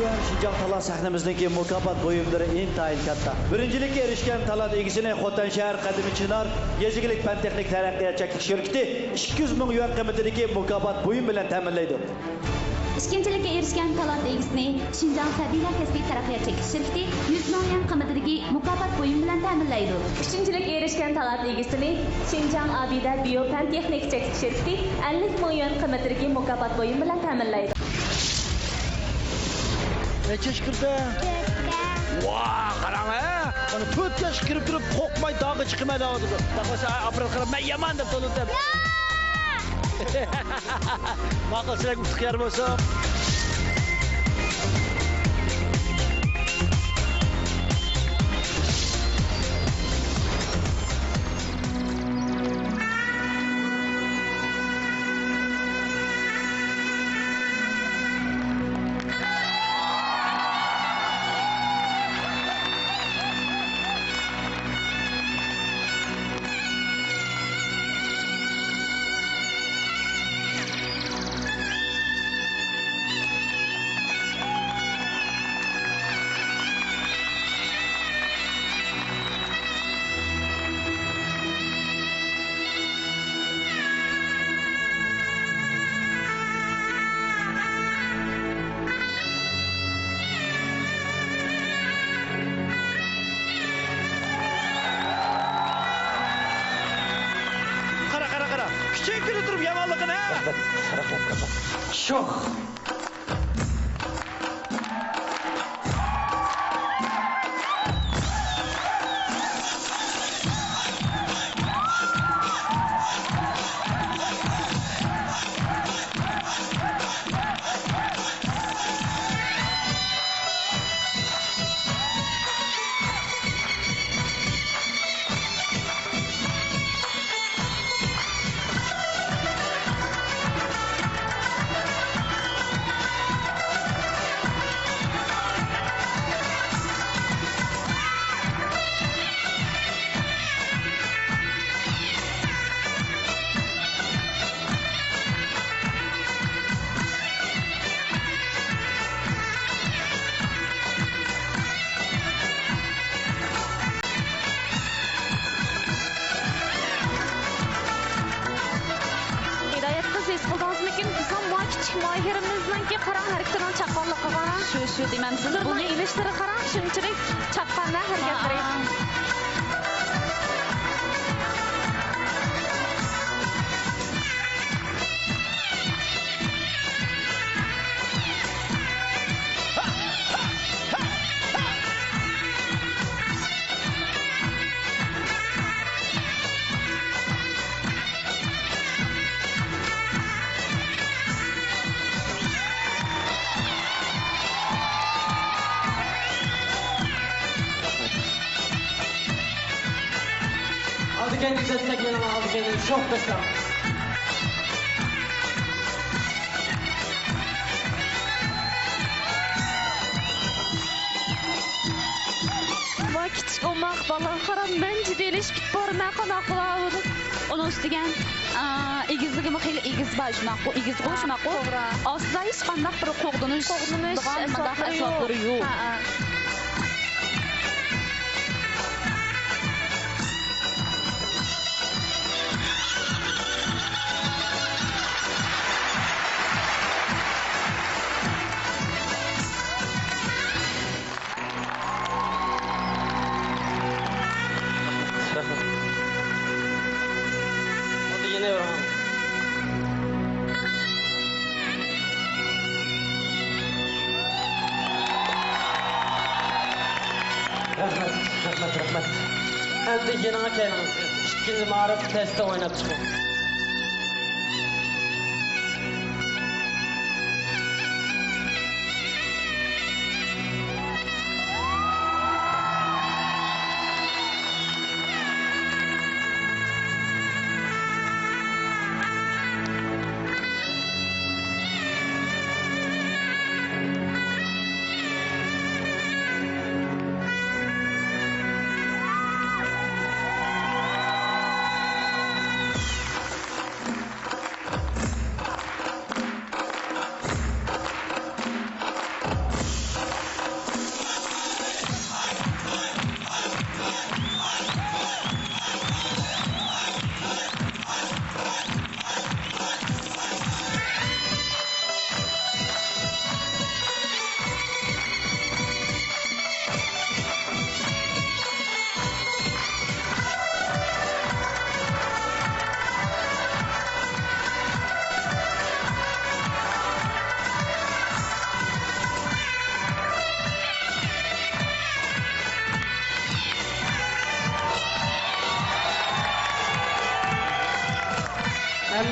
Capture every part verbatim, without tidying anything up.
يۈەن شىنجاڭ تالانت سەھنىمىزنىڭكى مۇكاپات بۇيۇملىرى ئىنتايىن كاتتا. بىرىنچىلىككە ئېرىشكەن تالانت ئىگىسىنى خوتەن شەھەر قەدىمىي چىنار يېزا ئىگىلىك پەن تېخنىكا تەرەققىيات چەكلىك شىركىتى ئىككى يۈز مىڭ يۈەن قىممىتىدىكى مۇكاپات بۇيۇم بىلەن تەمىنلەيدۇ. ئىككىنچىلىككە ئېرىشكەن تالانت ئىگىسىنى شىنجاڭ سەبىيلەر كەسپىي تەرەققىيات چەكلىك شىركىتى يۈز مىڭ يۈەن قىممىتىدىكى مۇكاپات بۇيۇم بىلەن تەمىنلەيدۇ. ئۈچىنچىلىككە ئېرىشكەن تالانت ئىگىسىنى شىنجاڭ ئابىدە بىيو پەن تېخنىكا چەكلىك شىركىتى ئەللىك مىڭ يۈەن قىممىتىدىكى مۇكاپات بۇيۇم بىلەن تەمىنلەيدۇ. نەچچە ياش كىردى؟ تۆتتە. ۋاھ، قاراڭ، ھە؟ مانا تۆت ياش كىرىپ تۇرۇپ، قورقماي داغغا چىقىمەن دەۋاتىدۇ. داغ بولسا، ئاپىرىن قاراپ، مەن يامان دەپ تولىدى. ماقۇل، سىلەرگە ئۇتۇق يار بولسۇن. قارا، قارا، قارا. كۈچەيتكىلى تۇرۇپ يامانلىقىنى، ھە؟ رەھمەت، رەھمەت، رەھمەت. شوخ. ھىدايەت قىز، ھېس قىلدىڭىزمىكىن؟ بىزنىڭ مانا كىچىك ماھىرىمىزنىڭكى قاراڭ، ھەرىكىتىنىڭ چاققانلىقىغا. شۇ، شۇ دېمەمسىز؟ بۇنىڭ ئېلىشلىرى قاراڭ، شۇنچىلىك چاققان ھەرىكەتلىرى. ئالدى كەينى دەستەك مېنىڭ، ئالدى كەينى شوخ دەستەك. ۋاي، كىچىك ئوماق بالا، قارا، مەن جىددىيلىشىپ كېتىپ بارىمەن، قانداق قىلاۋۇرۇپ. ئۇنىڭ ئۈستىگە، ئا، ئېگىزلىكىمۇ خېلى ئېگىز بار، شۇنداققۇ، ئېگىزغۇ، شۇنداققۇ. توغرا. ئاستىدا ھېچقانداق بىر قوغدىنىش، قوغدىنىش دېگەن مۇنداق ئەسۋابلىرى يوق. ھە، ھە. رەھمەت. رەھمەت. رەھمەت، رەھمەت، رەھمەت. ئەمدى يېنىڭا كەلىڭىز. ئىككىنچى مائارىپ تەستە ئويناپ چىقىڭ.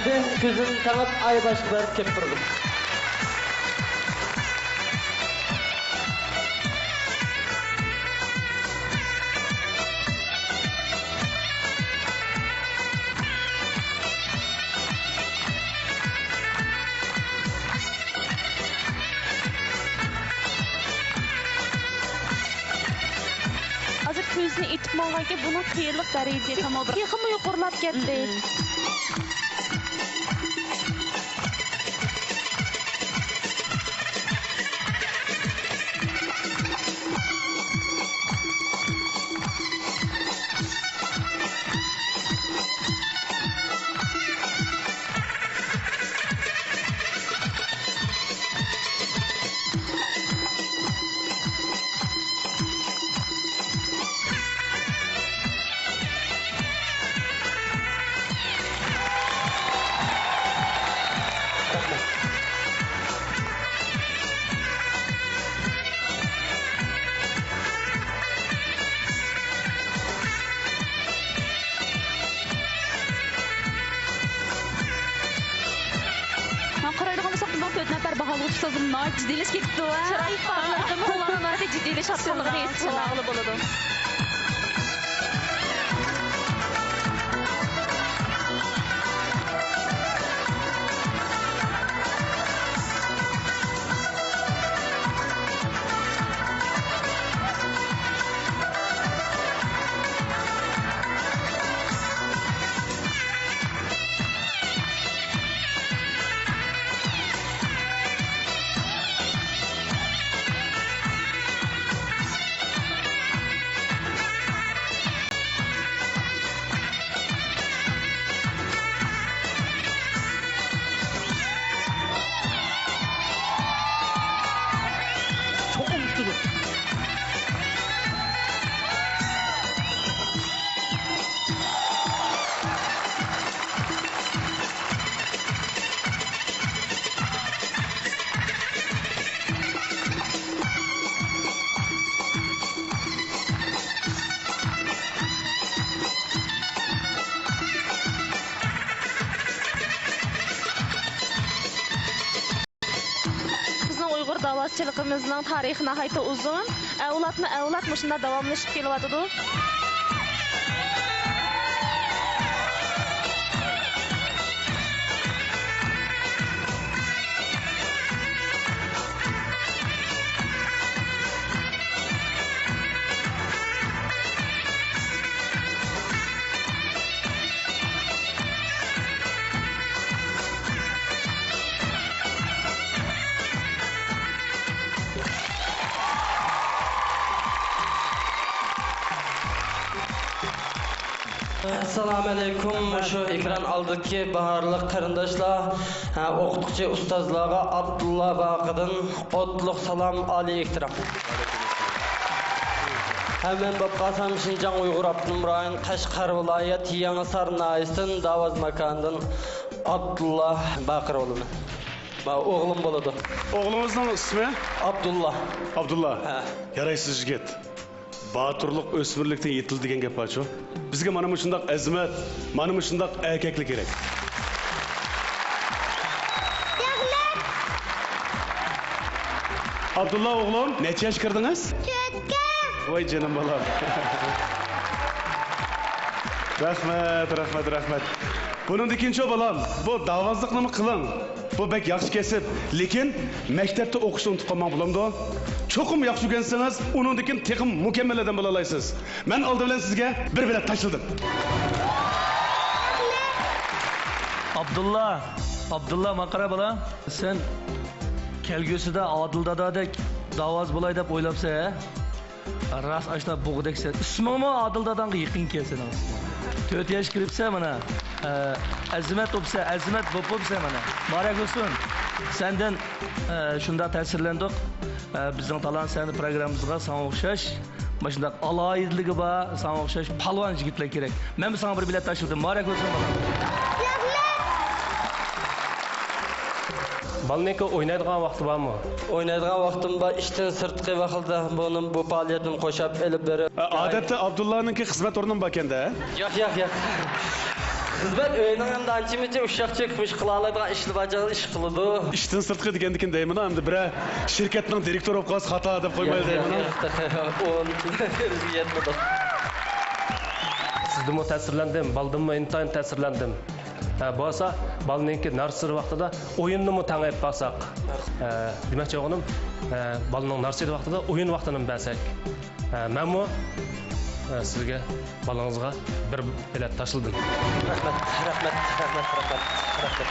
كۆزۈمنى تېڭىپ ئايباشقا بېرىپ كېلىپ تۇردۇم. ھازىر كۆزىنى ئېتىپ ماڭغانكەن، بۇنىڭ قىيىنلىق دەرىجىسى تېخىمۇ بىر، تېخىمۇ يۇقىرىلاپ كەتتى. ھە، قارايدىغان بولساق، بىزنىڭ تۆت نەپەر باھالىغۇچى ئۇستازلىرىمىز ناھايىتى جىددىيلىشىپ كېتىپتۇ، ھە؟ چىرايى ئىپادىلىرىدىنمۇ ئۇلارنىڭ ناھايىتى جىددىيلىشىپ كېتىۋاتقانلىقىنى ھېس قىلدىم. بولىدۇ. چوقۇم ئۇتىدۇ. بىزنىڭ ئۇيغۇر داۋازچىلىقىمىزنىڭ تارىخى ناھايىتى ئۇزۇن. ئەۋلادمۇ ئەۋلاد مۇشۇنداق داۋاملىشىپ كېلىۋاتىدۇ. ئەسسالامۇئەلەيكۇم، مۇشۇ ئېكران ئالدىدىكى باھارلىق قېرىنداشلار، ھە، ئوقۇتقۇچى ئۇستازلارغا ئابدۇللا باقىدىن ئوتلۇق سالام، ئالىي ئېھتىرام. ھە، مەن بولۇپ قالسام شىنجاڭ ئۇيغۇر ئاپتونوم رايون قەشقەر ۋىلايەت يېڭىسار ناھىيەسىدىن داۋاز ماكانىدىن ئابدۇللا باقىر بولىمەن. ما ئوغلۇم بولىدۇ. ئوغلىڭىزنىڭ ئىسمى؟ ئابدۇللا. ئابدۇللا. ھە. يارايسىز يىگىت. باتۇرلۇق ئۆسمۈرلۈكتىن يېتىلىدۇ دېگەن گەپ بارچۇ؟ بىزگە مانا مۇشۇنداق ئەزىمەت، مانا مۇشۇنداق ئەركەكلەر كېرەك. ئابدۇللا ئوغلۇم، نەچچە ياشقا كىردىڭىز؟ تۆتكە. ۋاي جېنىم بالام. رەھمەت، رەھمەت، رەھمەت. بۇنىڭدىن كېيىنچۇ بالام، بۇ داۋازلىقنىمۇ قىلىڭ. بۇ بەك ياخشى كەسىپ، لېكىن مەكتەپتە ئوقۇشنى ئۇنتۇپ قالماڭ، بولامدۇ؟ چوقۇم ياخشى ئۆگەنسىڭىز، ئۇنىڭدىن كېيىن تېخىمۇ مۇكەممەل ئادەم بولالايسىز. مەن ئالدى بىلەن سىزگە بىر بېلەت تاشلىدىم. ئابدۇللا، ئابدۇللا، ماڭا قارا بالا. سەن كەلگۈسىدە ئادىل دادادەك داۋاز بولاي دەپ ئويلاپسەن، ھە؟ راست ئاشۇنداق بوغدەكسەن. ئىسمىڭمۇ ئادىل داداڭغا يېقىنكەن سېنىڭ. تۆت ياش كىرىپسەن مانا. ئە، ئەزىمەت بوپسەن، ئەزىمەت بوپ بوپسەن مانا. مۇبارەك بولسۇن. سەندىن، ئە، شۇنداق تەسىرلەندۇق. ئە، بىزنىڭ تالانت سەھنە پروگراممىمىزغا ساڭا ئوخشاش، مۇشۇنداق ئالاھىدىلىكى بار، ساڭا ئوخشاش پالۋان يىگىتلەر كېرەك. مەنمۇ ساڭا بىر بىلەت تاشلىدىم. مۇبارەك بولسۇن بالام. بالىنىڭكى ئوينايدىغان ۋاقتى بارمۇ؟ ئوينايدىغان ۋاقتىم بار، ئىشتىن سىرتقى ۋاقىتتا بۇنى، بۇ پائالىيەتنى قوشاپ ئېلىپ بېرىپ. ئادەتتە ئابدۇللانىڭكى خىزمەت ئورنىمۇ باركەن-دە؟ ياق، ياق، ياق. خىزمەت ئۆيىنىڭ ئەمدى ئانچە-مۇنچە ئۇششاق چېكىپ ئىش قىلالايدىغان ئىشلىرى بار چاغدا ئىش قىلىدۇ. ئىشتىن سىرتقى دېگەندىكىن دەيمەن، ئەمدى بىرەر شىركەتنىڭ دىرېكتورى بولۇپ قالسا خاتا دەپ قويمايلى دەيمەن. ياق، ياق، ئۇنچىلىك دەرىجىگە يەتمىدۇق. سىزدىنمۇ تەسىرلەندىم، بالىدىنمۇ ئىنتايىن تەسىرلەندىم. ھە، بولسا بالىنىڭكى نارسىلىرى ۋاقتىدا ئويۇننىمۇ تەڭ ئېلىپ بارساق. ھە، دېمەكچى بولغىنىم، ھە، بالىنىڭ نارسىلىرى ۋاقتىدا ئويۇن ۋاقتىنىمۇ بەرسەك. ھە، مەنمۇ، ھە، سىزگە، بالىڭىزغا بىر بېلەت تاشلىدىم. رەھمەت، رەھمەت، رەھمەت، رەھمەت، رەھمەت.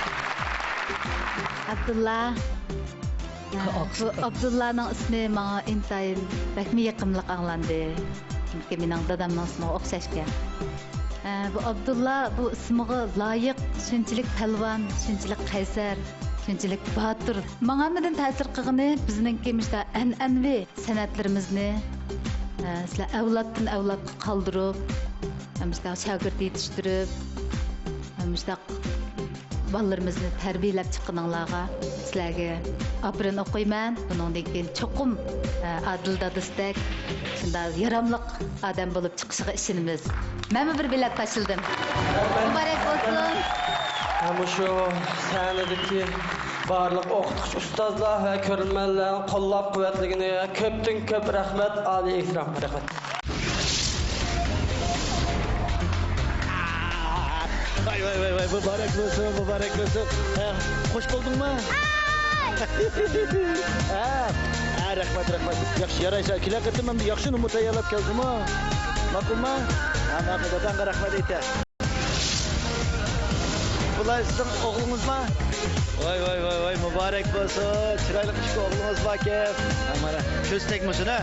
ئابدۇللا. ھە، بۇ ئابدۇللانىڭ ئىسمى ماڭا ئىنتايىن بەكمۇ يېقىملىق ئاڭلاندى. چۈنكى مېنىڭ دادامنىڭ ئىسمىغا ئوخشاشكەن. ھە، بۇ ئابدۇللا بۇ ئىسمىغا لايىق، شۇنچىلىك پەلۋان، شۇنچىلىك قەيسەر، شۇنچىلىك باتۇر. ماڭا ھەممىدىن تەسىر قىلغىنى بىزنىڭكى مۇشۇنداق ئەنئەنىۋى سەنئەتلىرىمىزنى، ئە، سىلەر ئەۋلادتىن ئەۋلادقا قالدۇرۇپ، مۇشۇنداق شاگىرت يېتىشتۈرۈپ، مۇشۇنداق بالىلىرىمىزنى تەربىيەلەپ چىققىنىڭلارغا سىلەرگە ئاپىرىن ئوقۇيمەن. بۇنىڭدىن كېيىن چوقۇم، ئە، ئادىل دادىسىدەك شۇنداق ياراملىق ئادەم بولۇپ چىقىشىغا ئىشىنىمىز. مەنمۇ بىر بېلەت تاشلىدىم. مۇبارەك بولسۇن. مۇشۇ سەھنىدىكى بارلىق ئوقۇتقۇچى ئۇستازلار ۋە كۆرۈرمەنلەرنىڭ قوللاپ قۇۋۋەتلىگىنىگە كۆپتىن كۆپ رەھمەت، ئالىي ئېھتىرام. رەھمەت. ۋاي، ۋاي، ۋاي، ۋاي، مۇبارەك بولسۇن، مۇبارەك بولسۇن. ھە، خوش بولدۇڭمۇ؟ ھە، ھە، رەھمەت، رەھمەت. ياخشى، يارايسەن. كېلەر قېتىم ئەمدى ياخشى نومۇر تەييارلاپ كەلدىمۇ؟ ماقۇلمۇ؟ ھە، ماقۇل. داداڭغا رەھمەت ئېيتە. بۇلار سىزنىڭ ئوغلىڭىزما؟ ۋاي، ۋاي، ۋاي، ۋاي، مۇبارەك بولسۇن. چىرايلىق ئىككى ئوغلىڭىز باركەن. مانا، كۆز تەگمىسۇن، ھە.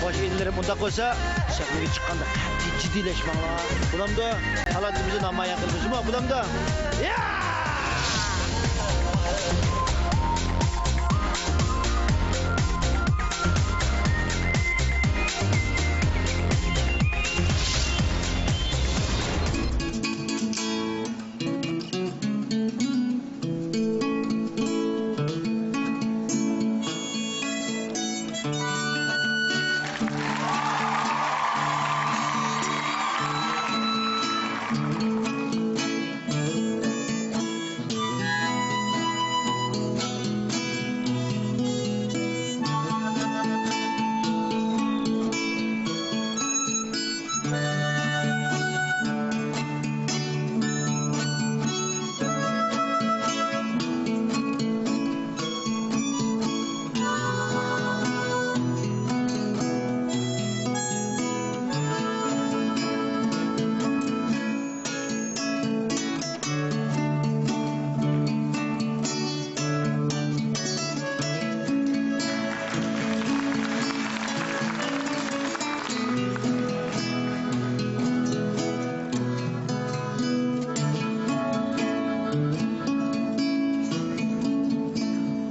خوش، ئىنىلىرىم، ئۇنداق بولسا، سەھنىگە چىققاندا قەتئىي جىددىيلەشمەڭلار. بولامدۇ؟ تالانتىمىزنى نامايان قىلىمىزمۇ؟ بولامدۇ؟ يا!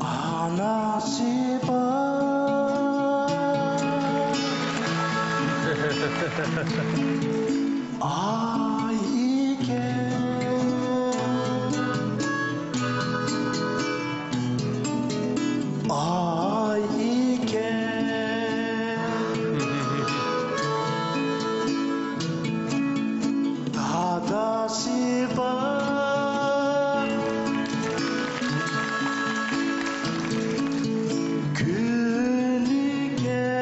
ئاناسى بار ئاي ئىكەن. ئاي ئىكەن. داداسى بار گۈل ئىكەن.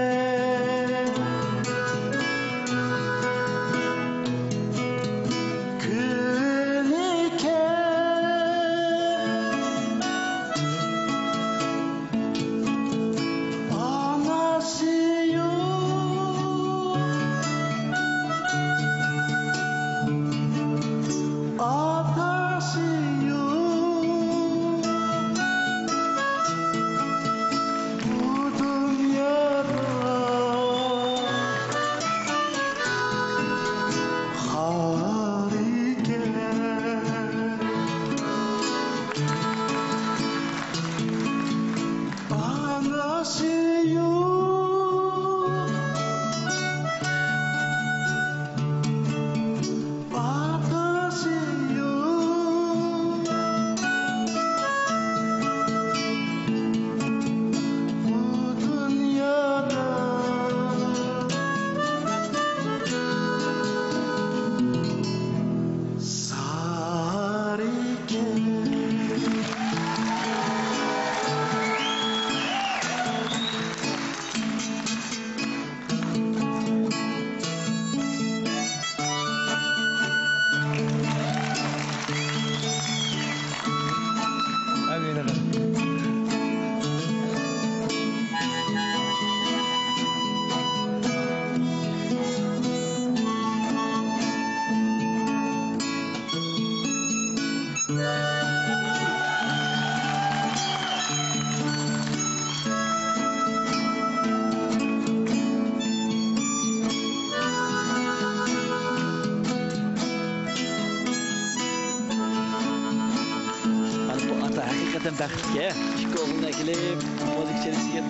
بەختكە ئىككى ئوغلىنى ئەكېلىپ، مۇزىكا چېلىشىگە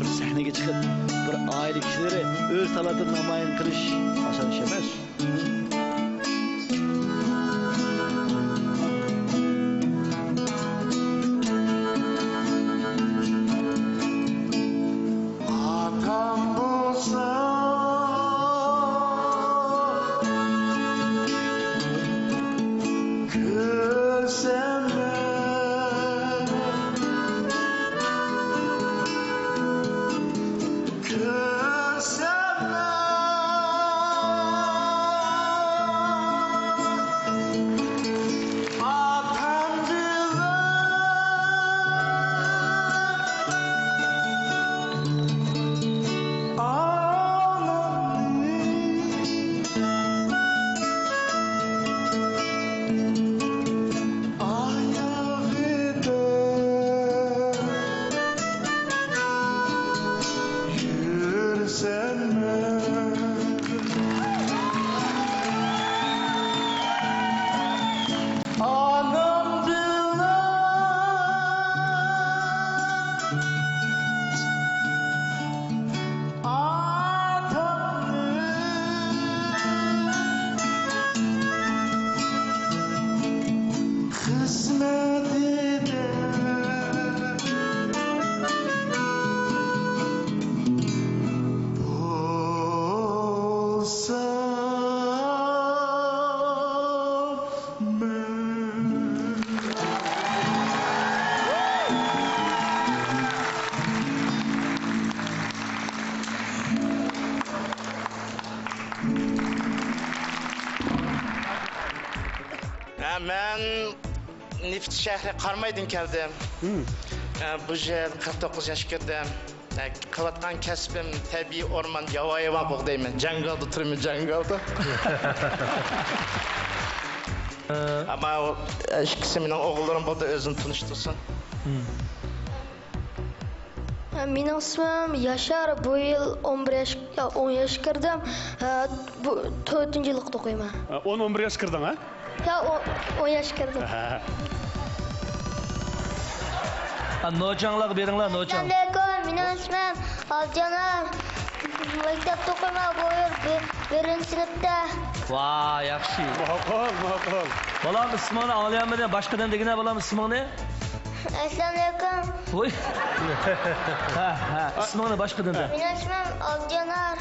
بىر سەھنىگە چىقىپ، بىر ئائىلە كىشىلىرى ئۆز تالانتىنى نامايان قىلىش ئاسان ئىش ئەمەس. ئاتام بولسا كۆرسەم مەن، كۆرسەم مەن ئاتام بىلەن ئانامنى ئاياغىدا يۈرسەم مەن. ئانام بىلەن ئاتامنىڭ خىزمىتىدە بولسام مەن. ھە، مەن نېفىت شەھىرى قارامايدىن كەلدىم. ھە، بۇ يىل قىرىق توققۇز ياش كىردىم. ھە، قىلىۋاتقان كەسپىم تەبىئىي ئورمان، ياۋايى ۋاڭ بۇغدايمەن. جاڭگالدا تۇرىمەن، جاڭگالدا. ئەمما ئۇ، ئىككىسى مېنىڭ ئوغۇللىرىم بولدى، ئۆزىنى تونۇشتۇرسۇن. مېنىڭ ئىسمىم ياشار، بۇ يىل ئون بىر ياش، يا، ئون ياش كىردىم. ھە، بۇ تۆتىنچى يىللىقتا ئوقۇيمەن. ئون، ئون بىر ياش كىردىڭ، ھە؟ يا، ئون، ئون ياش كىردىم. ھە، نوچاڭلارغا بېرىڭلار، نوچاڭ. ئەسسالامۇئەلەيكۇم، مېنىڭ ئىسمىم ئابدۇجانار. مەكتەپتە ئوقۇيمەن، بۇ يىل بىر-، بىرىنچى سىنىپتا. ۋاي، ياخشى. ماقۇل، ماقۇل. بالام، ئىسمىڭنى ئاڭلىيالمىدىم. باشقىدىن دېگىنە، بالام، ئىسمىڭنى. ئەسسالامۇئەلەيكۇم. ۋوي. ھە، ھە، ئىسمىڭنى باشقىدىن دە. مېنىڭ ئىسمىم ئابدۇجانار.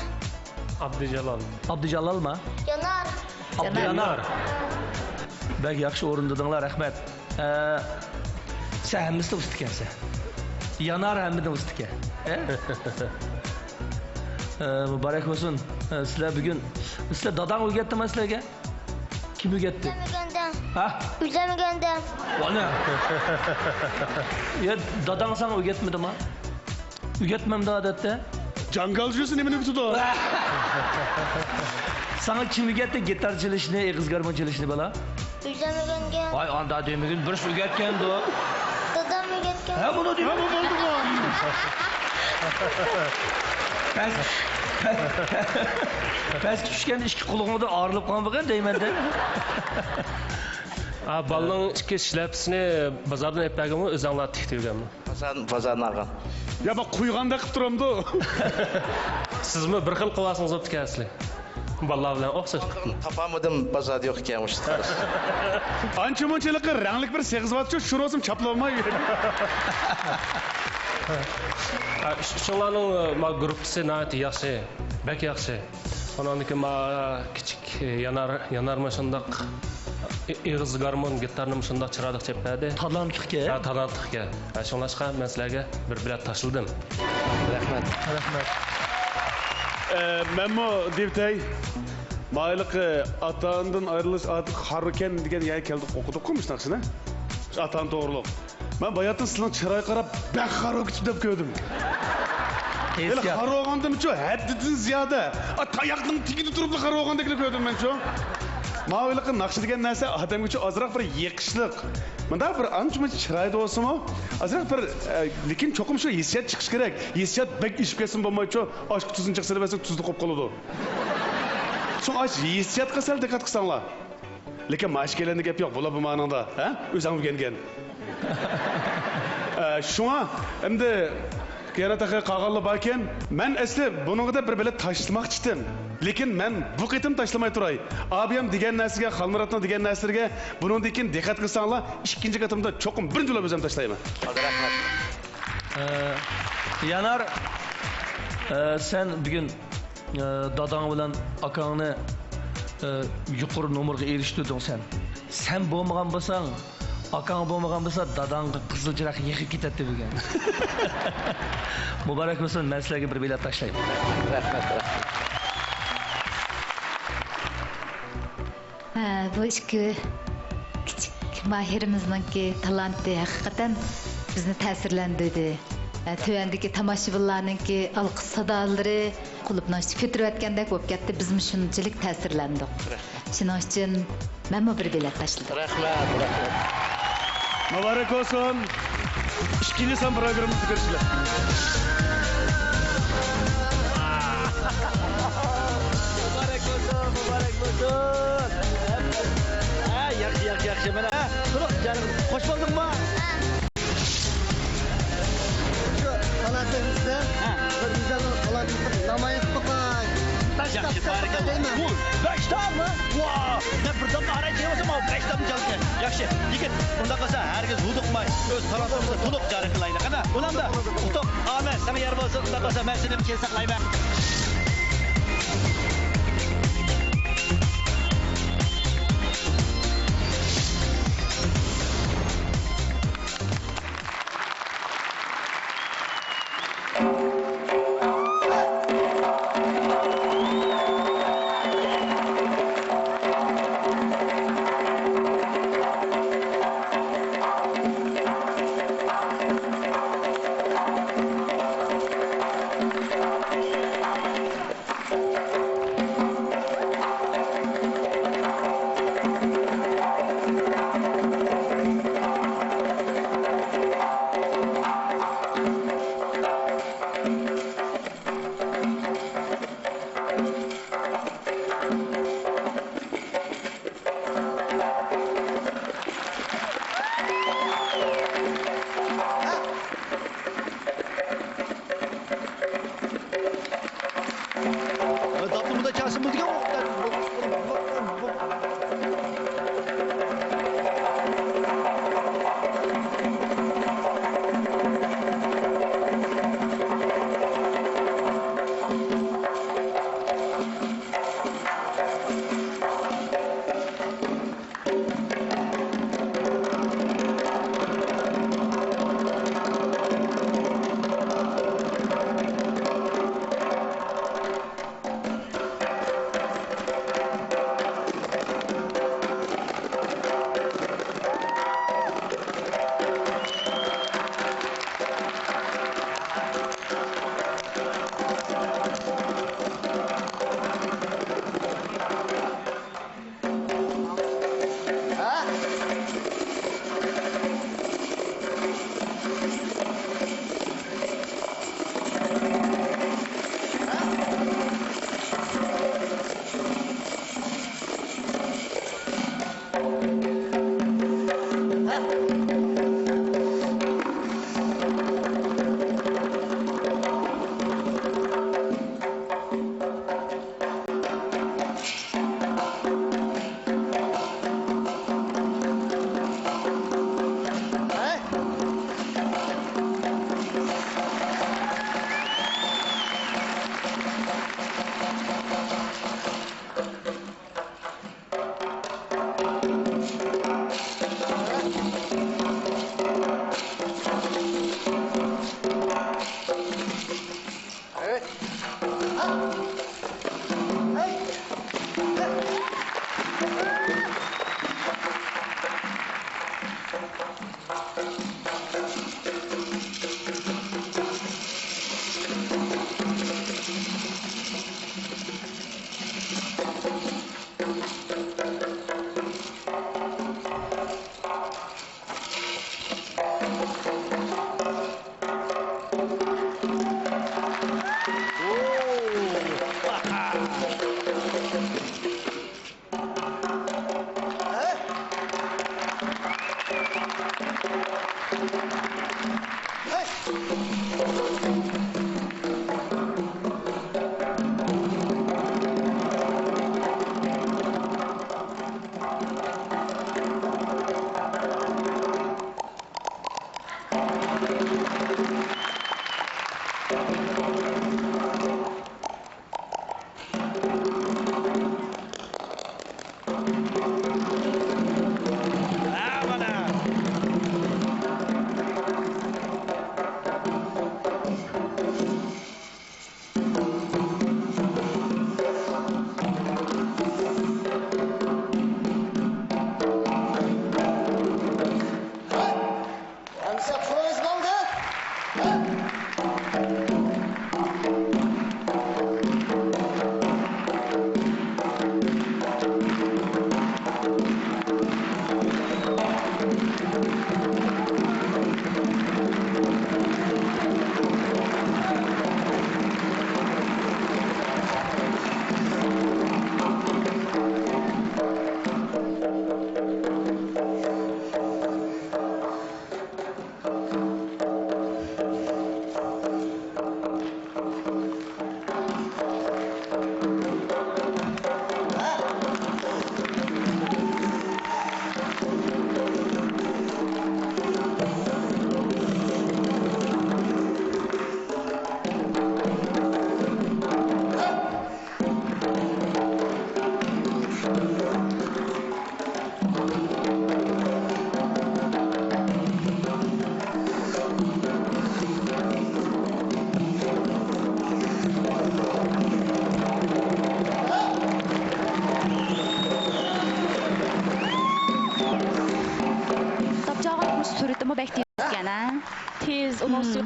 ئابدۇجالال. ئابدۇجالالما؟ جانار. ئابدۇجانار. بەك ياخشى ئورۇندىدىڭلار، رەھمەت. ئە، سەن ھەممىسىدە ئۇستا ئىكەنسەن. يانار ھەممىدىن ئۇستا ئىكەن. ئە؟ ئە، مۇبارەك بولسۇن. ئە، سىلەر بۈگۈن، سىلەر داداڭ ئۆگەتتىمۇ سىلەرگە؟ كىم ئۆگەتتى؟ ئۆزۈم ئۆگەندىم. ھە؟ ئۆزۈم ئۆگەندىم. ۋانا. يا، داداڭ ساڭا ئۆگەتمىدىما؟ ئۆگەتمەمدۇ ئادەتتە؟ جاڭگال جۈسى نېمىنى ئۆگىتىدۇ؟ ساڭا كىم ئۆگەتتى گىتار چېلىشنى، ئېغىز گارمون چېلىشنى، بالا؟ ئۆزۈم ئۆگەنگەن. ۋاي، ئاندا دېمىگىن، بىرسى ئۆگەتكەندۇ. دادام ئۆگەتكەن. ھە، بۇنى دېمە. ھە، بۇ بولدىمۇ؟ پەس، پەسكە چۈشكەندە ئىككى قۇلىقىڭدىن ئايرىلىپ قالمىغىن دەيمەن-دە. ھە، بالىنىڭ ئىككى شىلەپىسىنى بازاردىن ئېلىپ بەرگەنمۇ، ئۆزۈڭلار تىكتۈرگەنمۇ؟ بازار، بازاردىن ئالغان. يا، بۇ قۇيغاندەك قىلىپ تۇرامدۇ. سىزمۇ بىر خىل قىلىۋالسىڭىز بوپتىكەن ئەسلى. بالىلار بىلەن ئوخشاش. تاپالمىدىم، بازاردا يوق ئىكەن مۇشۇ. ئانچە مۇنچە ھېلىقى رەڭلىك بىر سېغىزىۋاتىدۇ، شۇ رولسىم چاپلىۋالماي. ھە، شۇ-، شۇڭلارنىڭ، ما، گۇرۇپپىسى ناھايىتى ياخشى، بەك ياخشى. ئۇنىڭدىكى ما، كىچىك يانار، يانارمۇ شۇنداق، ئېغىز گارمون، گىتارنىمۇ شۇنداق چىرايلىق چېلىپ بەردى. تالانتلىقكەن. ھە، تالانتلىقكەن. ھە، شۇڭلاشقا مەن سىلەرگە بىر بېلەت تاشلىدىم. رەھمەت. رەھمەت. ئە، مەنمۇ دېۋىتەي، مايلىقى ئاتا-ئانىدىن ئايرىلىش ئادەتتە خارىكەن دېگەن يەرگە كەلدۇق، ئوقۇدۇققۇ مۇشۇ ناخشىنى. شۇ ئاتا-ئانا توغرۇلۇق. مەن باياتىن سىلىنىڭ چىرايىغا قاراپ بەك خار بولۇپ كېتىپتۇ دەپ كۆردۈم. ھېلى خار بولغاندىمچۇ، ھەددىدىن زىيادە. ئا، تاياقنىڭ تېگىدە تۇرۇپلا خار بولغاندەكلا كۆردۈم مەنچۇ. ماۋۇ ھېلىقى ناخشا دېگەن نەرسە ئادەمگىچۇ ئازراق بىر يېقىشلىق. مۇنداق بىر ئانچە-مۇنچە چىرايدا بولسىمۇ، ئازراق بىر، ئە، لېكىن چوقۇم شۇ ھېسسىيات چىقىشى كېرەك. ھېسسىيات بەك ئېشىپ كەتسىمۇ بولمايچۇ. ئاشقا تۇزنى جىق سېلىۋەتسەك، تۇزلۇق بولۇپ قالىدۇ. شۇڭا ئاشۇ ھېسسىياتقا سەل دىققەت قىلساڭلار. لېكىن مانا ئىككىيلەننىڭ گەپى يوق، بولا بۇ مانىڭدا، ھە؟ ئۆزۈڭ ئۆگەنگەن. ئە، شۇڭا ئەمدى يەنە تېخى قالغانلار باركەن. مەن ئەسلى بۇنىڭغا دەپ بىر بېلەت تاشلىماقچىدىم. لېكىن مەن بۇ قېتىم تاشلىماي تۇراي. ئابىيام دېگەن نەرسىگە، خالمۇراتنىڭ دېگەن نەرسىلىرىگە بۇنىڭدىن كېيىن دىققەت قىلساڭلار، ئىككىنچى قېتىمدا چوقۇم بىرىنچى بولۇپ ئۆزۈم تاشلايمەن. رەھمەت. ئە، يانار، ئە، سەن بۈگۈن، ئە، داداڭ بىلەن ئاكاڭنى، ئە، يۇقىرى نومۇرغا ئېرىشتۈردۈڭ سەن. سەن بولمىغان بولساڭ، ئاكاڭ بولمىغان بولسا، داداڭغا قىزىل چىراغ يېقىپ كېتەتتى بۈگۈن. مۇبارەك بولسۇن، مەن سىلەرگە بىر بېلەت تاشلايمەن. رەھمەت، رەھمەت. ھە، بۇ ئىككى كىچىك ماھىرىمىزنىڭكى تالانتى ھەقىقەتەن بىزنى تەسىرلەندۈردى. ھە، تۆۋەندىكى تاماشىبىنلارنىڭكى ئالقىش سادالىرى قۇلۇپنىڭ ئىچىگە كۆتۈرۈۋەتكەندەك بولۇپ كەتتى. بىزمۇ شۇنچىلىك تەسىرلەندۇق. شۇنىڭ ئۈچۈن مەنمۇ بىر بېلەت تاشلىدىم. رەھمەت، رەھمەت. مۇبارەك بولسۇن. ئىككىنچى سان پروگراممىمىزدا كۆرۈشىلى. مۇبارەك بولسۇن، مۇبارەك بولسۇن. ھە، ياخشى، ياخشى، ياخشى. مانا، ھە، تولۇق جانىم. خوش بولدۇڭمۇ؟ شۇ پالاتىمىزدا ھە. بىر گۈزەل پالاتىمىزنى نامايان قىلىپ باقاي. بەش دام ياخشى، بارىكاللا. دەيمەن. ئۇ، بەش داممۇ؟ ۋا! مەن بىر دامدا ئاراي چېلىۋالسام، ئۇ بەش دام چالىكەن. ياخشى، يىگىت، ئۇنداق قىلسا، ھەرگىز ھودۇقماي، ئۆز پالاتىمىزدا تولۇق جارى قىلايلى، قانا؟ ئۇنامدا، ئۇتۇق، ئامەت، ساڭا يار بولسۇن، ئۇنداق قىلسا، مەن سېنى كېيىن ساقلايمەن.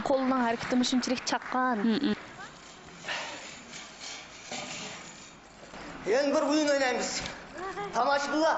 قولنىڭ ھەرىكىتىمۇ شۇنچىلىك چاققان. يەنە بىر ئويۇن ئوينايمىز. تاماشىبىنلار!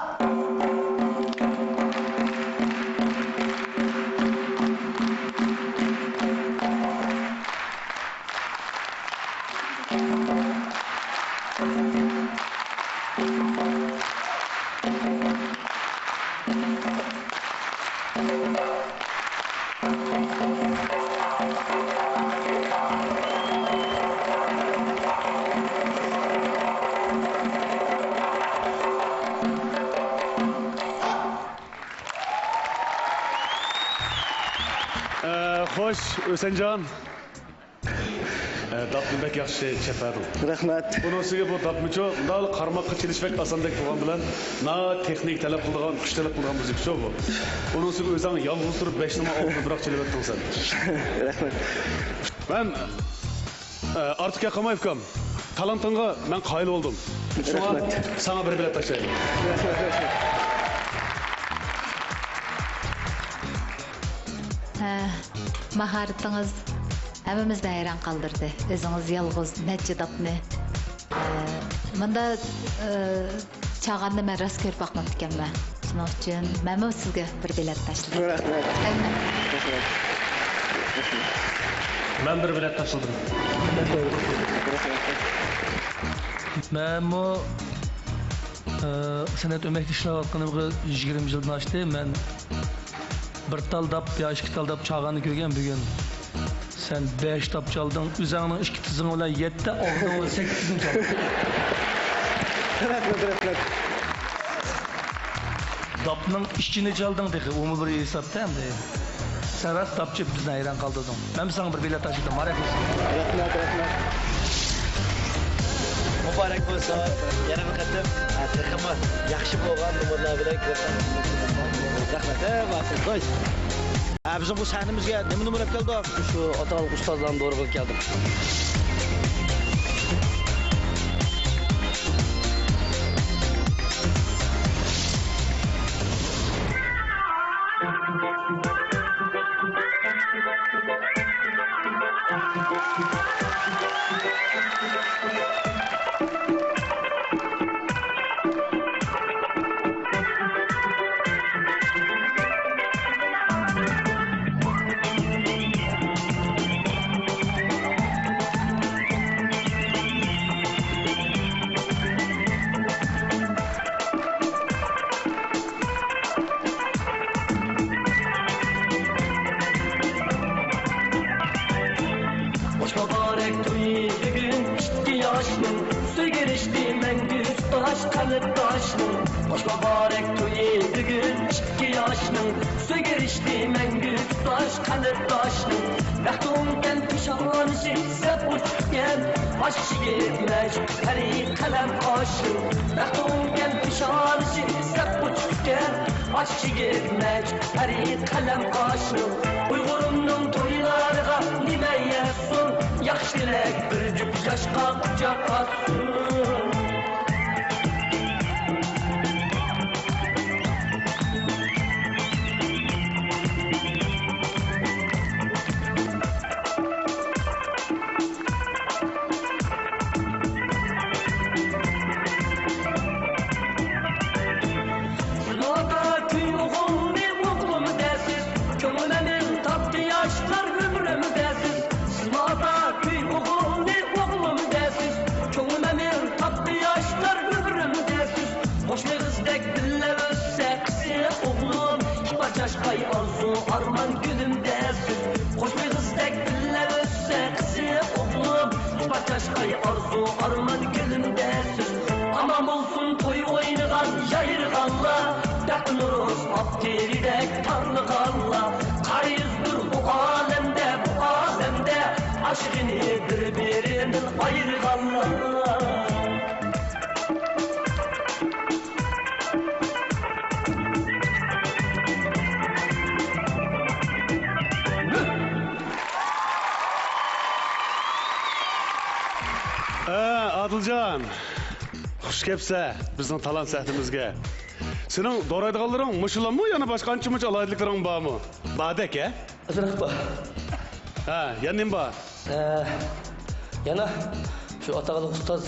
ئە، خوش، ھۈسەنجان. ئە، داپنى بەك ياخشى چېپەردىڭ. رەھمەت. بۇنىڭ ئۈستىگە بۇ داپمىچۇ، مۇنداق قارىماققا چېلىش بەك ئاساندەك بولغان بىلەن، ناھايىتى تېخنىكا تەلەپ قىلىدىغان، كۈچ تەلەپ قىلىدىغان مۇزىكىچۇ بۇ. ئۇنىڭ ئۈستىگە ئۆزۈڭ يالغۇز تۇرۇپ بەش نومۇر ئالدىن بىراق چېلىۋەتتىڭ سەن. رەھمەت. مەن، ئە، ئارتۇق گەپ قىلماي، ئۇكام، تالانتىڭغا مەن قايىل بولدۇم. شۇڭا رەھمەت. ساڭا بىر بېلەت تاشلايمەن. رەھمەت، رەھمەت. ھە، ماھارىتىڭىز ھەممىمىزنى ھەيران قالدۇردى. ئۆزىڭىز يالغۇز نەچچە داپنى، ئە، مۇندا، ئە، چالغاننى مەن راست كۆرۈپ باقماپتىكەنمەن. شۇنىڭ ئۈچۈن مەنمۇ سىزگە بىر بېلەت تاشلىدىم. رەھمەت. رەھمەت. مەن بىر بېلەت تاشلىدىم. مەنمۇ، ئە، سەنئەت ئۆمەكتە ئىشلەۋاتقىنىمغا يىگىرمە يىلدىن ئاشتى. مەن بىر تال داپ يا ئىككى تال داپ چالغاننى كۆرگەن بۈگۈن. سەن بەش داپ چالدىڭ، ئۆزۈڭنىڭ ئىككى تىزىڭ بىلەن يەتتە، ئاغزىڭ بىلەن سەككىز تىزىڭ چالدىڭ. رەھمەت، رەھمەت. داپنىڭ ئىچىنى چالدىڭ تېخى، ئۇمۇ بىر ھېسابتا ئەمدى. سەن راست داپچى، بىزنى ھەيران قالدۇردۇڭ. مەن ساڭا بىر بېلەت تاشلىدىم، مۇبارەك بولسۇن. رەھمەت، رەھمەت. مۇبارەك بولسۇن. يەنە بىر قېتىم، ھە، تېخىمۇ ياخشى بولغان نومۇرلار بىلەن كۆرۈشەرمىز. رەھمەت، ھە، بارسىز، دوست. ھە، بىزنىڭ بۇ سەھنىمىزگە نېمە نومۇر ئەپ كەلدۇق؟ شۇ ئاتالىق ئۇستازلارنىڭ دورىغا كەلدۇق. خوش مۇبارەك تويى بۈگۈن ئىككى ياشنىڭ، سۆيگۈ رىشتە مەڭگۈ تۇتاش قەلبداشنىڭ. خوش مۇبارەك تويى بۈگۈن ئىككى ياشنىڭ، سۆيگۈ رىشتە مەڭگۈ تۇتاش قەلبداشنىڭ. بەختىڭكەن پېشانىسى سەپ ئوچۇقكەن، ئاشۇ يىگىت مەجىت پەرى قەلەم قاشنىڭ. بەختىڭكەن پېشانىسى سەپ ئوچۇقكەن، ئاشۇ يىگىت مەجىت پەرى قەلەم قاشنىڭ. ئۇيغۇرۇمنىڭ تويلىرىغا نېمە يەتسۇن، ياخشى تىلەك بىر جۈپ ياشقا قۇچاق ئاتسۇن. سىزمۇ ئاتا كۈي ئوغۇلنى ئوغلۇم دەرسىز، كۆڭلۈمنى تاپتى ياشلار ئۆمرۈم دەرسىز. سىزمۇ ئاتا كۈي ئوغۇلنى ئوغلۇم دەرسىز، كۆڭلۈمنى تاپتى ياشلار ئۆمرۈم دەرسىز. قوشنا قىزدەك بىللە ئۆتسە قىزى ئوغلۇم، ئىپار چاچقاي ئارزۇ ئارمان گۈلۈم دەرسىز. قوشنا قىزدەك بىللە ئۆتسە قىزى ئوغلۇم، ئىپار چاچقاي ئارزۇ ئارمان گۈلۈم دەرسىز. ئامان بولسۇن توي ئوينىغان يايرىغانلار، بەخت نورۇز ئاپتېرىدەك تارلىغانلار. قەرزدۇر بۇ ئالەمدە، بۇ ئالەمدە، ئاشىقىنى بىر-بىرىدىن ئايرىغانلار. ئە، ئادىلجان، خۇش كەپسە بىزنىڭ تالانت سەھنىمىزگە. سېنىڭ دورايدىغانلىرىڭ مۇشۇلاممۇ، يەنە باشقا ئانچە-مۇنچە ئالاھىدىلىكلىرىڭ بارمۇ؟ باردەك، ھە؟ ئازراق بار. ھە، يەنە نېمە بار؟ ئە، يەنە شۇ ئاتاقلىق ئۇستاز،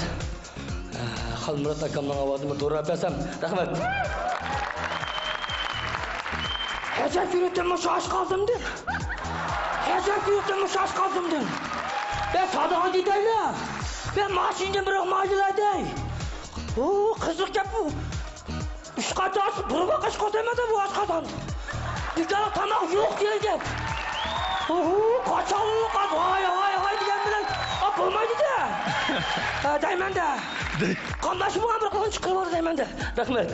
ئە، خالمۇرات ئاكامنىڭ ئاۋازىنى بىر دوراپ بەرسەم. رەھمەت. ھەجەپ يۈرۈتۈممۇ شاش قازىمدىن. ھەجەپ يۈرۈتۈممۇ شاش قازىمدىن. بە سادىغا دېدەيلە. بە ماشىنىدىن بىر ماجىلايدەي. ئۇ قىزىق گەپ بۇ. ئۈچ قاچا ئاش، بىر باققا ئىش قوشايمەن دەپ ئۇ ئاشقازان. بىكارغا تاماق يوق دېگەن گەپ. ئوھو، قاچان قاچ، ھاي، ھاي، ھاي دېگەن بىلەن، ئا، بولمايدۇ-دە. ھە، دەيمەن-دە. قاملاشمىغان بىر قولنى چىقىرىۋال دەيمەن-دە. رەھمەت.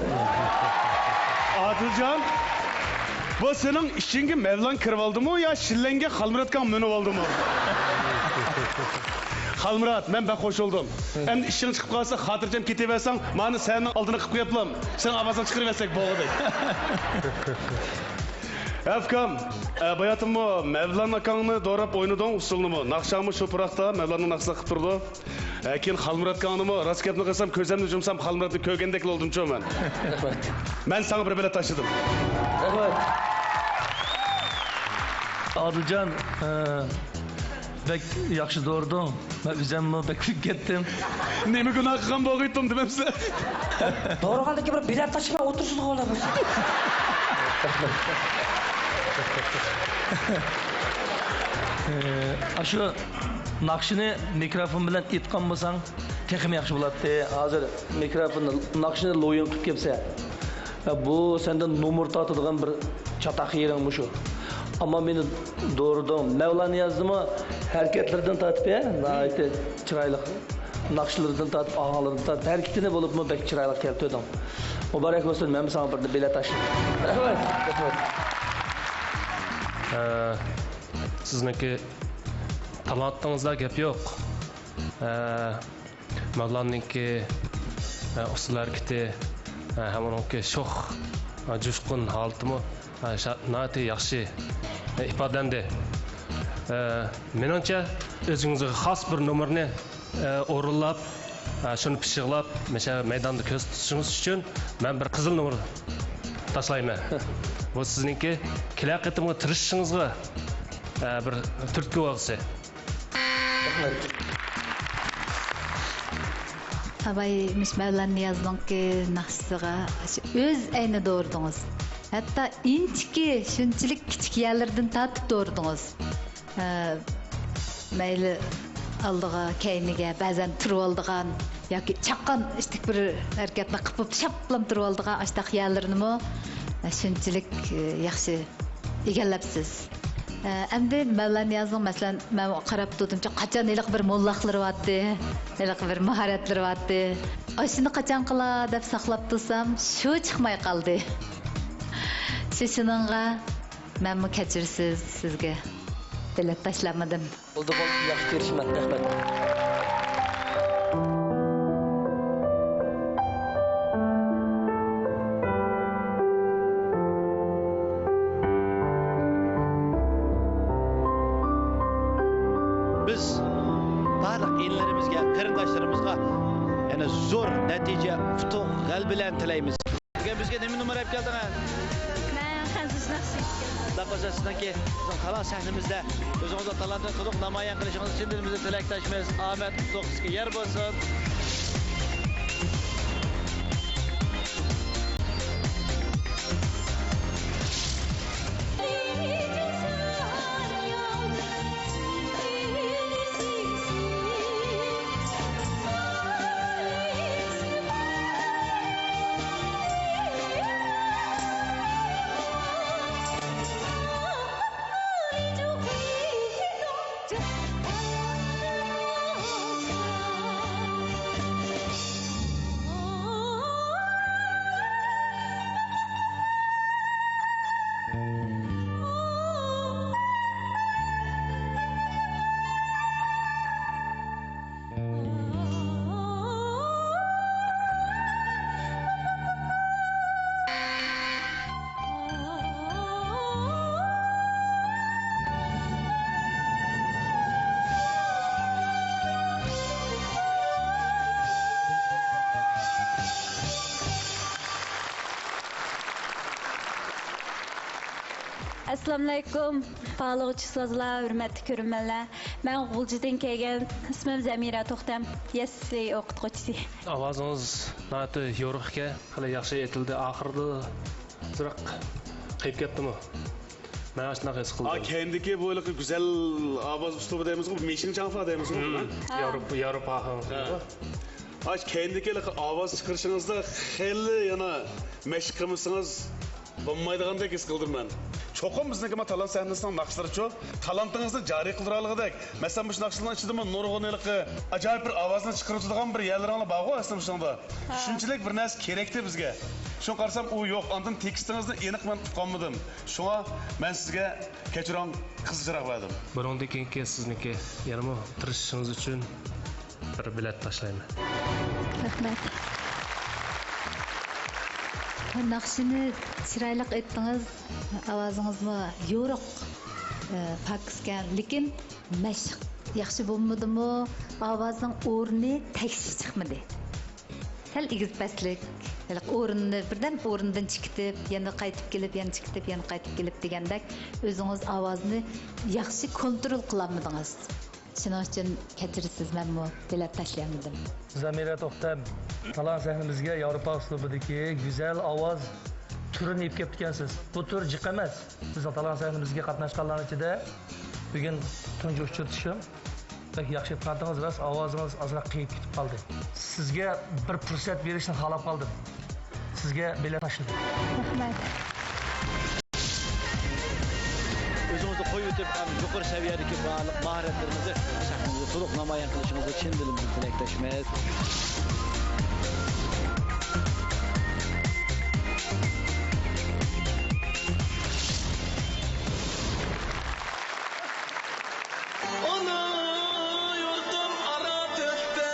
ئادىلجان، بۇ سېنىڭ ئىچىڭگە مەۋلان كىرىۋالدىمۇ يا شىللەڭگە خالمۇراتكاڭ مىنىۋالدىمۇ؟ خالمۇرات، مەن بەك خوش بولدۇم. ئەمدى ئىشىڭ چىقىپ قالسا، خاتىرجەم كېتىۋەرسەڭ، مانا سەھنىنىڭ ئالدىنى قىلىپ قويۇپلام. سېنىڭ ئاۋازىڭنى چىقىرىۋەتسەك بولغۇدەك. ئۇكام، ئە، باياتىنمۇ مەۋلان ئاكاڭنى دوراپ ئوينىدىڭ، ئۇسسۇلنىمۇ. ناخشاڭمۇ شۇ پۇراقتا، مەۋلاننىڭ ناخشىسىنى قىلىپ تۇرىدۇ. ئە، كېيىن خالمۇرات ئاكاڭنىمۇ، راست گەپنى قىلسام، كۆزۈمنى يۇمسام، خالمۇراتنى كۆرگەندەكلا بولدۇمچۇ مەن. رەھمەت. مەن ساڭا بىر بېلەت تاشلىدىم. رەھمەت. ئادىلجان، ئە، بەك ياخشى دورىدىڭ. مەن ئۆزۈممۇ بەك كۈلۈپ كەتتىم. نېمە گۇناھ قىلغان بولغىيتتۇم دېمەمسىلەر؟ دورىغاندىن كېيىن بىر بېلەت تاشلىماي ئولتۇرسىلا بولدى. ئە، ئاشۇ ناخشىنى مىكروفون بىلەن ئېيتقان بولساڭ تېخىمۇ ياخشى بولاتتى. ھازىر مىكروفوننى، ناخشىنى لويۇن قىلىپ كەپسەن. ھە، بۇ سەندە نومۇر تارتىدىغان بىر چاتاق يېرىڭ مۇشۇ. ئەمما مېنى دورىدىڭ. مەۋلان نىيازنىمۇ ھەرىكەتلىرىدىن تارتىپ، ھە، ناھايىتى چىرايلىق. ناخشىلىرىدىن تارتىپ، ئاھاڭلىرىدىن تارتىپ، ھەرىكىتىنى بولۇپمۇ بەك چىرايلىق كەلتۈردۈڭ. مۇبارەك بولسۇن، مەنمۇ ساڭا بىر بېلەت تاشلىدىم. رەھمەت. رەھمەت. ئە، سىزنىڭكى تالانتىڭىزدا گەپ يوق. ئە، مەۋلاننىڭكى، ئە، ئۇسسۇل ھەرىكىتى، ئە، ھەم ئۇنىڭكى شوخ، ئە، جۇشقۇن ھالىتىمۇ، ئە، شا-، ناھايىتى ياخشى، ئە، ئىپادىلەندى. ئە، مېنىڭچە، ئۆزىڭىزگە خاس بىر نومۇرنى، ئە، ئورۇنلاپ، ئە، شۇنى پىششىقلاپ، مەشە مەيداندا كۆرسىتىشىڭىز ئۈچۈن مەن بىر قىزىل نومۇر تاشلايمەن. بۇ سىزنىڭكى كېلەر قېتىمغا تىرىشىشىڭىزغا، ئە، بىر تۈرتكە بولغۇسى. ئاباي مۇشۇ مەۋلان نىيازنىڭكى ناخشىسىغا ئۆز ئەينى دورىدىڭىز. ھەتتا ئىنچىكە شۇنچىلىك كىچىك يەرلىرىدىن تارتىپ دورىدىڭىز. ئە، مەيلى ئالدىغا، كەينىگە، بەزەن تۇرۇۋالىدىغان ياكى چاققان ئىتتىك بىر ھەرىكەتنى قىپىپ شاپلام تۇرۇۋالىدىغان ئاشتاق يەرلىرىنىمۇ، ئە، شۇنچىلىك، ئە، ياخشى ئىگىلەپسىز. ئە، ئەمدى مەۋلان نىيازنىڭ، مەسىلەن، مەن قاراپ تۇردۇمچۇ، قاچان ھېلىقى بىر موللاقلىرى بارتتى، ھېلىقى بىر ماھارەتلىرى بارتتى. ئاشۇنى قاچان قىلا دەپ ساقلاپ تۇرسام، شۇ چىقماي قالدى. شۇ، شۇنىڭغا مەنمۇ كەچۈرسىز سىزگە بېلەت تاشلىمىدىم. بولدى، بولدى، ياخشى كۆرۈشىمەن. رەھمەت. بىز بارلىق ئىنىلىرىمىزگە، قېرىنداشلىرىمىزغا يەنە زور نەتىجە، ئۇتۇق، غەلىبىلەرنى تىلەيمىز. بۈگۈن بىزگە نېمە نومۇر ئەپ كەلدىڭ ھە؟ مەن خەنزۇچە ناخشا. ئاللا قوشسا سىزنىڭكى بىزنىڭ تالانت سەھنىمىزدە ئۆزىڭىزنىڭ تالانتىنى تولۇق نامايان قىلىشىڭىزنى چىن دىلىمىزدىن تىلەكداشمىز. ئامەت ئۇتۇق سىزگە يار بولسۇن. ئەسسالامۇئەلەيكۇم، باھالىغۇچى ئۇستازلار، ھۆرمەتلىك كۆرۈرمەنلەر. مەن غۇلجىدىن كەلگەن، ئىسمىم زەمىرە توختەم، يەسلى ئوقۇتقۇچىسى. ئاۋازىڭىز ناھايىتى يورۇق ئىكەن، خېلى ياخشى ئېيتىلدى. ئاخىرىدا ئازراق قېيىپ كەتتىمۇ؟ مەن ئاشۇنداق ھېس قىلدىم. كەينىدىكى بۇ ھېلىقى گۈزەل ئاۋاز ئۇسلۇبى دەيمىزغۇ، بۇ مېشىڭ چاڭفا دەيمىزغۇ، مم. ھە؟ ياۋروپا، ياۋروپا ئاھاڭى. ھە. ئاش كەينىدىكى ھېلىقى ئاۋاز چىقىرىشىڭىزدا خېلى يەنە مەشىق قىلمىسىڭىز بولمايدىغاندەك ھېس قىلدىم مەن. چوقۇم بىزنىڭكى ما تالانت سەھنىسىنىڭ ناخشىلىرىچۇ، تالانتىڭىزنى جارى قىلدۇرالايدىغۇدەك. مەسىلەن، مۇشۇ ناخشىلارنىڭ ئىچىدىمۇ نۇرغۇن ھېلىقى ئاجايىپ بىر ئاۋازنى چىقىرىۋېتىدىغان بىر يەرلىرىڭلار بارغۇ ئەسلى مۇشۇنىڭدا. ھە. شۇنچىلىك بىر نەرسە كېرەكتى بىزگە. شۇڭا قارىسام ئۇ يوق. ئاندىن تېكىستىڭىزنى ئېنىق مەن ئۇقالمىدىم. شۇڭا مەن سىزگە كەچۈرۈڭ، قىزغىن چىراغ بەردىم. بۇنىڭدىن كېيىنكى سىزنىڭكى يەنىمۇ تىرىشىشىڭىز ئۈچۈن بىر بېلەت تاشلايمەن. رەھمەت. ناخشىنى چىرايلىق ئېيتتىڭىز، ئاۋازىڭىزمۇ يورۇق، ئە، پاكىزكەن، لېكىن مەشىق ياخشى بولمىدىمۇ؟ ئاۋازنىڭ ئورنى تەكشى چىقمىدى. سەل ئېگىز-پەسلىك، ھېلىقى ئورۇننى بىردەم ئورنىدىن چىقىتىپ، يەنە قايتىپ كېلىپ، يەنە چىقىتىپ، يەنە قايتىپ كېلىپ دېگەندەك، ئۆزىڭىز ئاۋازنى ياخشى كونترول قىلالمىدىڭىز. شۇنىڭ ئۈچۈن كەچۈرىسىز، مەنمۇ بېلەت تاشلىيالمىدىم. زەمىرە توختەم، تالانت سەھنىمىزگە ياۋروپا ئۇسلۇبىدىكى گۈزەل ئاۋاز تۈرىنى ئېلىپ كەپتىكەنسىز. بۇ تۈر جىق ئەمەس. بىزنىڭ تالانت سەھنىمىزگە قاتناشقانلارنىڭ ئىچىدە بۈگۈن تۇنجى ئۇچرىتىشىم. بەك ياخشى ئېيتقانتىڭىز راست، ئاۋازىڭىز ئازراق قېيىپ كېتىپ قالدى. سىزگە بىر پۇرسەت بېرىشنى خالاپ قالدىم. سىزگە بېلەت تاشلىدىم. رەھمەت. ئۆزىڭىزنى قويۇۋېتىپ، ئەڭ يۇقىرى سەۋىيەدىكى بارلىق ماھارەتلىرىڭىزنى سەھنىمىزدە تولۇق نامايان قىلىشىڭىزنى چىن دىلىمدىن تىلەكداشمىز. ئانا يۇرتۇم ئارا تۆھپە،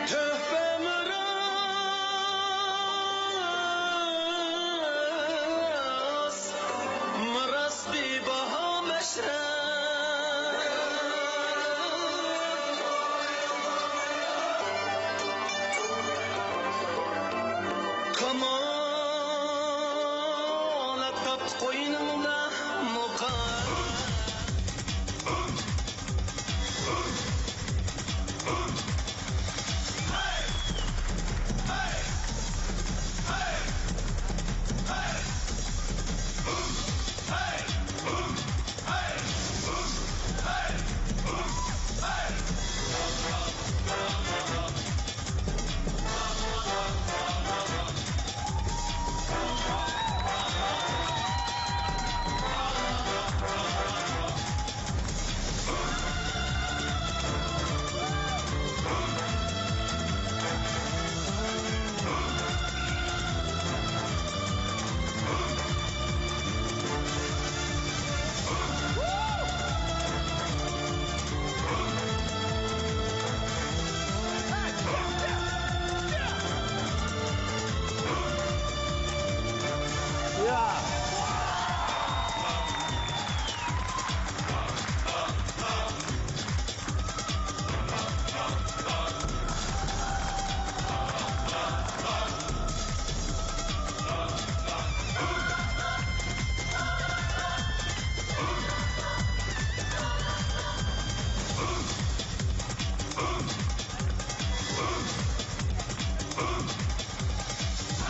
تۆھپە مىراس، مىراس بىباھا مەشرەپ. كامالەت تاپتى قوينۇڭدا مۇقام.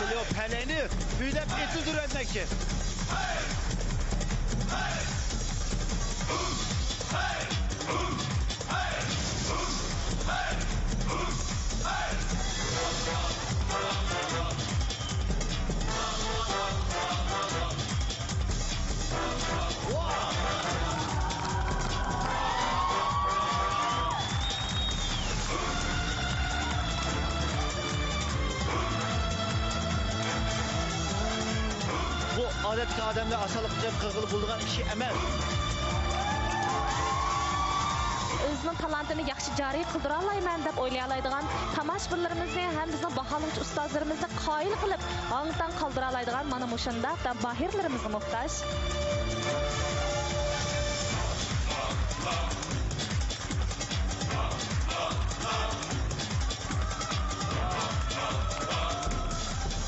Geliyor peleğini, hüydep eti dürenmek. بۇ ئادەتتىكى ئادەملەر ئاسانلىقچە قىلغىلى بولىدىغان ئىش ئەمەس. ئۆزىنىڭ تالانتىنى ياخشى جارى قىلدۇرالايمەن دەپ ئويلىيالايدىغان تاماشىبىنلىرىمىزنى ھەم بىزنىڭ باھالىغۇچى ئۇستازلىرىمىزنى قايىل قىلىپ، ھاڭ-تاڭ قالدۇرالايدىغان مانا مۇشۇنداق دان باھىرلىرىمىزغا موھتاج.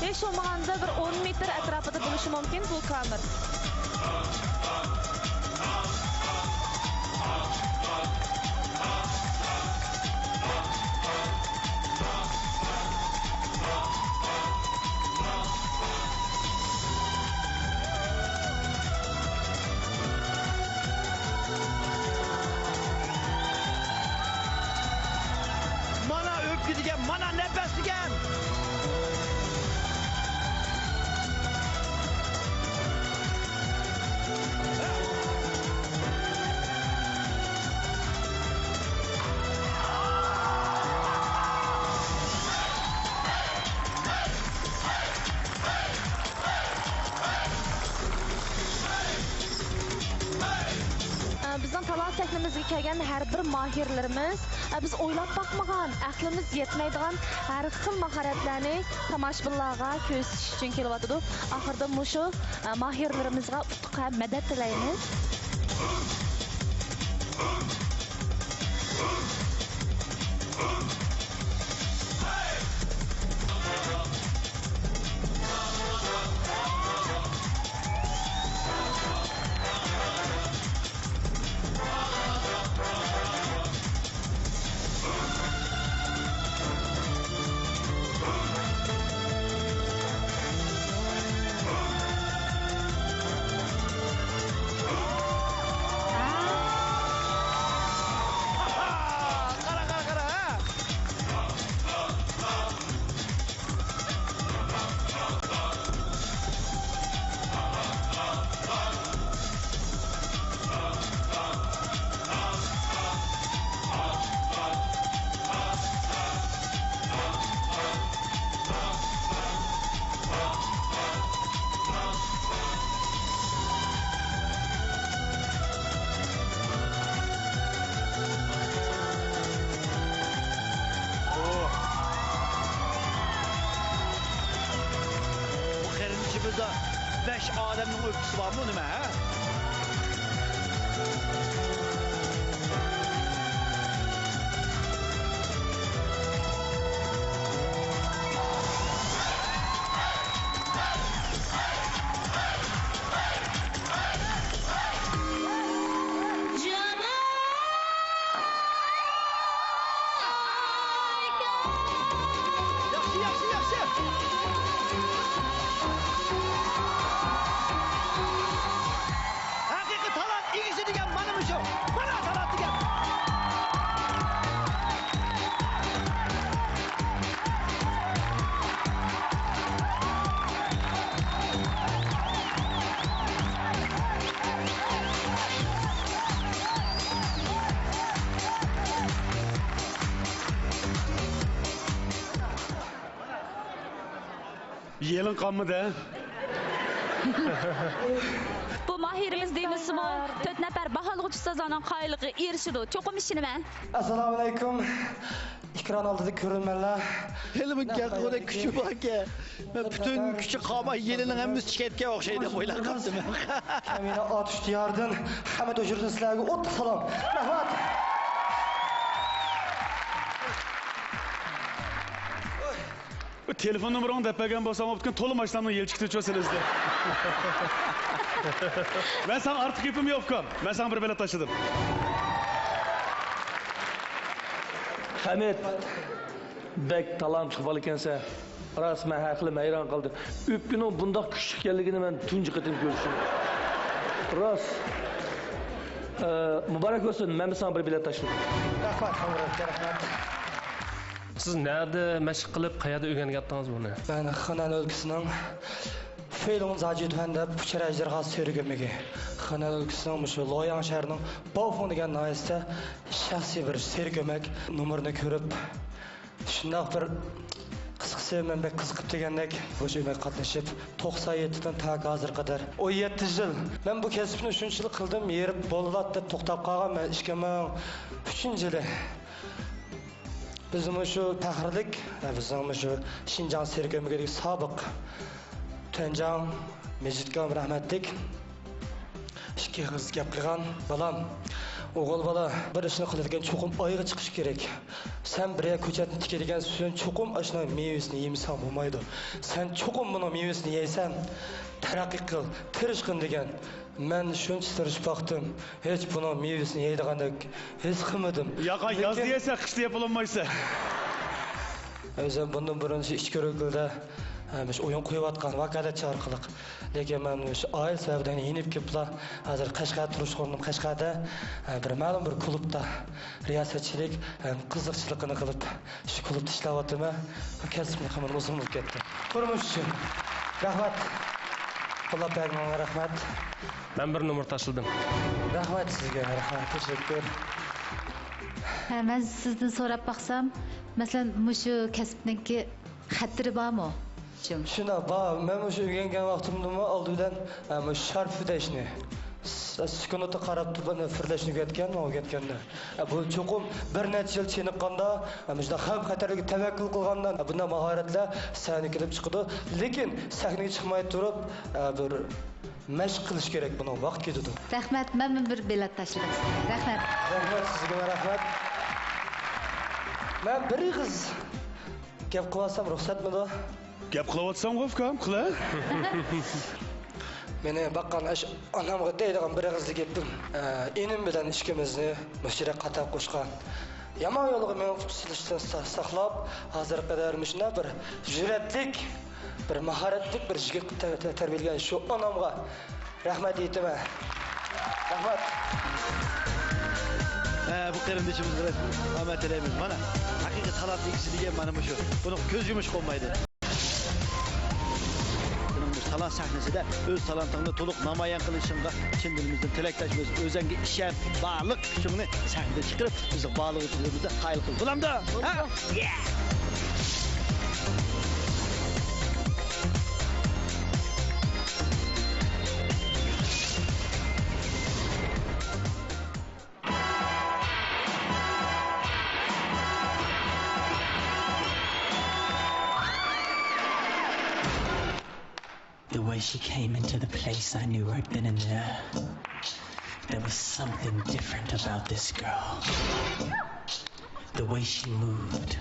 ھېچ بولمىغاندا بىر ئون مېتىر ئەتراپىدا بولۇشى مۇمكىن بۇ كامېر. دېگەن، مانا نەپەس دېگەن. بىزنىڭ تالانت سەھنىمىزگە كەلگەن ھەر بىر ماھىرلىرىمىز، بىز ئويلاپ باقمىغان، ئەقلىمىز يەتمەيدىغان ھەر خىل ماھارەتلەرنى تاماشىبىنلارغا كۆرسىتىش ئۈچۈن كېلىۋاتىدۇ. ئاخىرىدا مۇشۇ ماھىرلىرىمىزغا ئۇتۇق ھەم مەدەت تىلەيمىز. قارا، قارا، قارا، ھە! بۇ قېرىندىشىمىزدا بەش ئادەمنىڭ ئۆپكىسى بارمۇ نېمە، ھە؟ ياخشى، ياخشى، ياخشى. ھەقىقىي تالانت ئىگىسى دېگەن مانا مۇشۇ. مانا تالانت دېگەن. يېلىڭ قانمىدى، ھە؟ بۇ ماھىرىمىز دېمىسىمۇ، تۆت نەپەر باھالىغۇچى ئۇستازلارنىڭ قايىللىقىغا ئېرىشىدۇ. چوقۇم ئىشىنىمەن. ئەسسالامۇئەلەيكۇم. ئېكران ئالدىدىكى كۆرۈرمەنلەر. ھېلىمۇ گەققۇدەك كۈچى باركەن. مەن پۈتۈن كۈچى قالماي يېلىنىڭ ھەممىسى چىقىپ كەتكەن ئوخشايدۇ دەپ ئويلاپ قاپتىمەن. كەمىنە ئاتۇش دىيارىدىن ھەممە ئۆچۈردۈم سىلەرگە ئوتلۇق سالام. رەھمەت. بۇ تېلېفون نومۇرۇڭنى دەپ بەرگەن بولساڭ، ئۇ پۈتۈن تولا ماشىنامنىڭ يېلى چىقىۋېتىۋەتسىلە ئىزدەپ. مەن ساڭا ئارتۇق گېپىم يوق، ئۇكام. مەن ساڭا بىر بېلەت تاشلىدىم. ھەمىت، بەك تالانتلىق بالا ئىكەنسەن. راست، مەن ھەر خىل ھەيران قالدىم. ئۆپكىنىڭ بۇنداق كۈچلۈك ئىكەنلىكىنى مەن تۇنجى قېتىم كۆرۈشۈم. راست. ئە، مۇبارەك بولسۇن، مەنمۇ ساڭا بىر بېلەت تاشلىدىم. رەھمەت، رەھمەت. سىز نەدە مەشىق قىلىپ، قەيەردە ئۆگەنگەنتىڭىز بۇنى؟ مەن خېنەن ئۆلكىسىنىڭ فېيلۇڭ زاجۈدۈەن دەپ ئۇچار ئەجدىرغا سېرى كۆمىكى. خېنەن ئۆلكىسىنىڭ مۇشۇ لوياڭ شەھىرىنىڭ باۋفېڭ دېگەن ناھىيەسىدە شەخسىي بىر سېرى كۆمەك نومۇرىنى كۆرۈپ، شۇنداق بىر، قىسقىسى، مەن بەك قىزىقىپ دېگەندەك بۇ ئۆمەككە قاتنىشىپ، توقسان يەتتىدىن تاكى ھازىرغا قەدەر ئون يەتتە يىل. مەن بۇ كەسىپنى شۇنچىلىك قىلدىم، ھېرىپ بولدىلا دەپ توختاپ قالغان. مەن ئىككى مىڭ ئۈچىنچى يىلى بىزمۇ شۇ پەخىرلىك، بىزنىڭمۇ شۇ شىنجاڭ سېرى كۆمىكىدىكى سابىق تۈەنجاڭ مىجىتكام رەھمەتلىك ئىككى ئېغىز گەپ قىلغان. بالام، ئوغۇل بالا بىر ئىشنى قىلىدىكەن، چوقۇم ئايىغى چىقىشى كېرەك. سەن بىر يەر كۆچەتنى تىكىدىكەن، سەن چوقۇم ئاشۇنىڭ مېۋىسىنى يېمىسەڭ بولمايدۇ. سەن چوقۇم بۇنىڭ مېۋىسىنى يەيسەن، تەرەققىي قىل، تىرىشقىن دېگەن. مەن شۇنچە تىرىشىپ باقتىم، ھېچ بۇنىڭ مېۋىسىنى يەيدىغاندەك ھېس قىلمىدىم. ياقا، يازدا يەيسەن، قىشتا يەپ بولالمايسەن. ئۆزۈم بۇندىن بۇرۇن شۇ ئىچكىرى ئۆلكىلىدە مۇشۇ ئويۇن قويۇۋاتقان ۋاكالەتچى ئارقىلىق. لېكىن مەن مۇشۇ ئائىلە سەۋەبىدىن يېنىپ كېلىپلا، ھازىر قەشقەر، تۇرۇش ئورنۇم قەشقەردە، بىر مەلۇم بىر كۇلۇبتا رىياسەتچىلىك ھەم قىزىقچىلىقىنى قىلىپ، شۇ كۇلۇبتا ئىشلەۋاتىمەن. بۇ كەسىپنى قىلغىنىم ئۇزۇن بولۇپ كەتتى. تۇرمۇش ئۈچۈن. رەھمەت. قوللاپ بەرگىنىڭلارغا رەھمەت. مەن بىر نومۇر تاشلىدىم. رەھمەت سىزگە، رەھمەت، تەشەككۈر. ھە، مەن سىزدىن سوراپ باقسام، مەسىلەن، مۇشۇ كەسىپنىڭكى خەتىرى بارمۇ؟ شۇنداق، بار. مەن مۇشۇ ئۆگەنگەن ۋاقتىمدىمۇ ئالدى بىلەن، ئە، مۇشۇ شارپ پۈتەشنى، س-، سېكۇنتقا قاراپ تۇرۇپ ئۇنى پۈرلەشنى ئۆگەتكەن، ئۆگەتكەندە. ئە، بۇ چوقۇم بىر نەچچە يىل چېنىققاندا، ئە، مۇشۇنداق خەۋپ خەتەرلىككە تەۋەككۈل قىلغاندا، ئە، بۇنداق ماھارەتلەر سەھنىگە كېلىپ چىقىدۇ. لېكىن سەھنىگە چىقماي تۇرۇپ، ئە، بىر مەشىق قىلىش كېرەك، بۇنىڭ ۋاقتى كېتىدۇ. رەھمەت، مەنمۇ بىر بېلەت تاشلىدىم. رەھمەت. رەھمەت، سىزگىمۇ رەھمەت. مەن بىر ئېغىز گەپ قىلىۋالسام رۇخسەتمىدۇ؟ گەپ قىلىۋاتساڭغۇ، ئۇكام، قىلە. مېنى باققان ئاشۇ ئانامغا دەيدىغان بىر ئېغىزلا گېپىم، ئە، ئىنىم بىلەن ئىككىمىزنى مۇشۇ يەرگە قاتار قوشقان يامان يولغا مېڭىپ سېلىشتىن سا-، ساقلاپ، ھازىرغا قەدەر مۇشۇنداق بىر جۈرئەتلىك، بىر ماھارەتلىك بىر يىگىت تە-، تە-، تەربىيەلىگەن شۇ ئانامغا رەھمەت ئېيتىمەن. رەھمەت. ھە، بۇ قېرىندىشىمىزغا ئامەت تىلەيمىز. مانا، ھەقىقىي تالانت ئىگىسى دېگەن مانا مۇشۇ. بۇنىڭغا كۆز يۇمۇشقا بولمايدۇ. سېنىڭ مۇشۇ تالانت سەھنىسىدە ئۆز تالانتىڭنى تولۇق نامايان قىلىشىڭغا چىن دىلىمىزدىن تىلەكداشمىز. ئۆزۈڭگە ئىشەن، بارلىق كۈچۈڭنى سەھنىدە چىقىرىپ، بىزنىڭ بارلىقىمىزنى قايىل قىل. بولامدۇ؟ ھە؟ The way she came into the place, I knew right then and there. There was something different about this girl. The way she moved,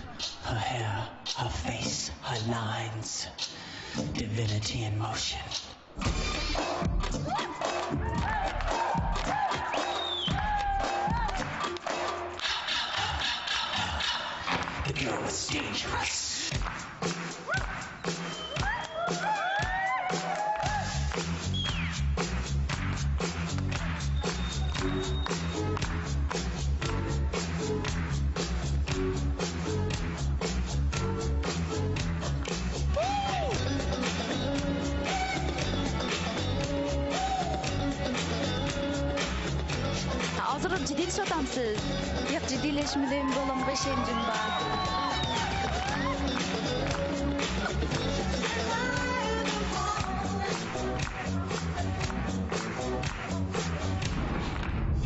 her hair, her face, her lines, divinity in motion. The girl was dangerous. ھازىر جىددىيلىشىۋاتامسىز؟ ياق، جىددىيلەشمىدىم، بۇنىڭغا ئىشەنچىم بار.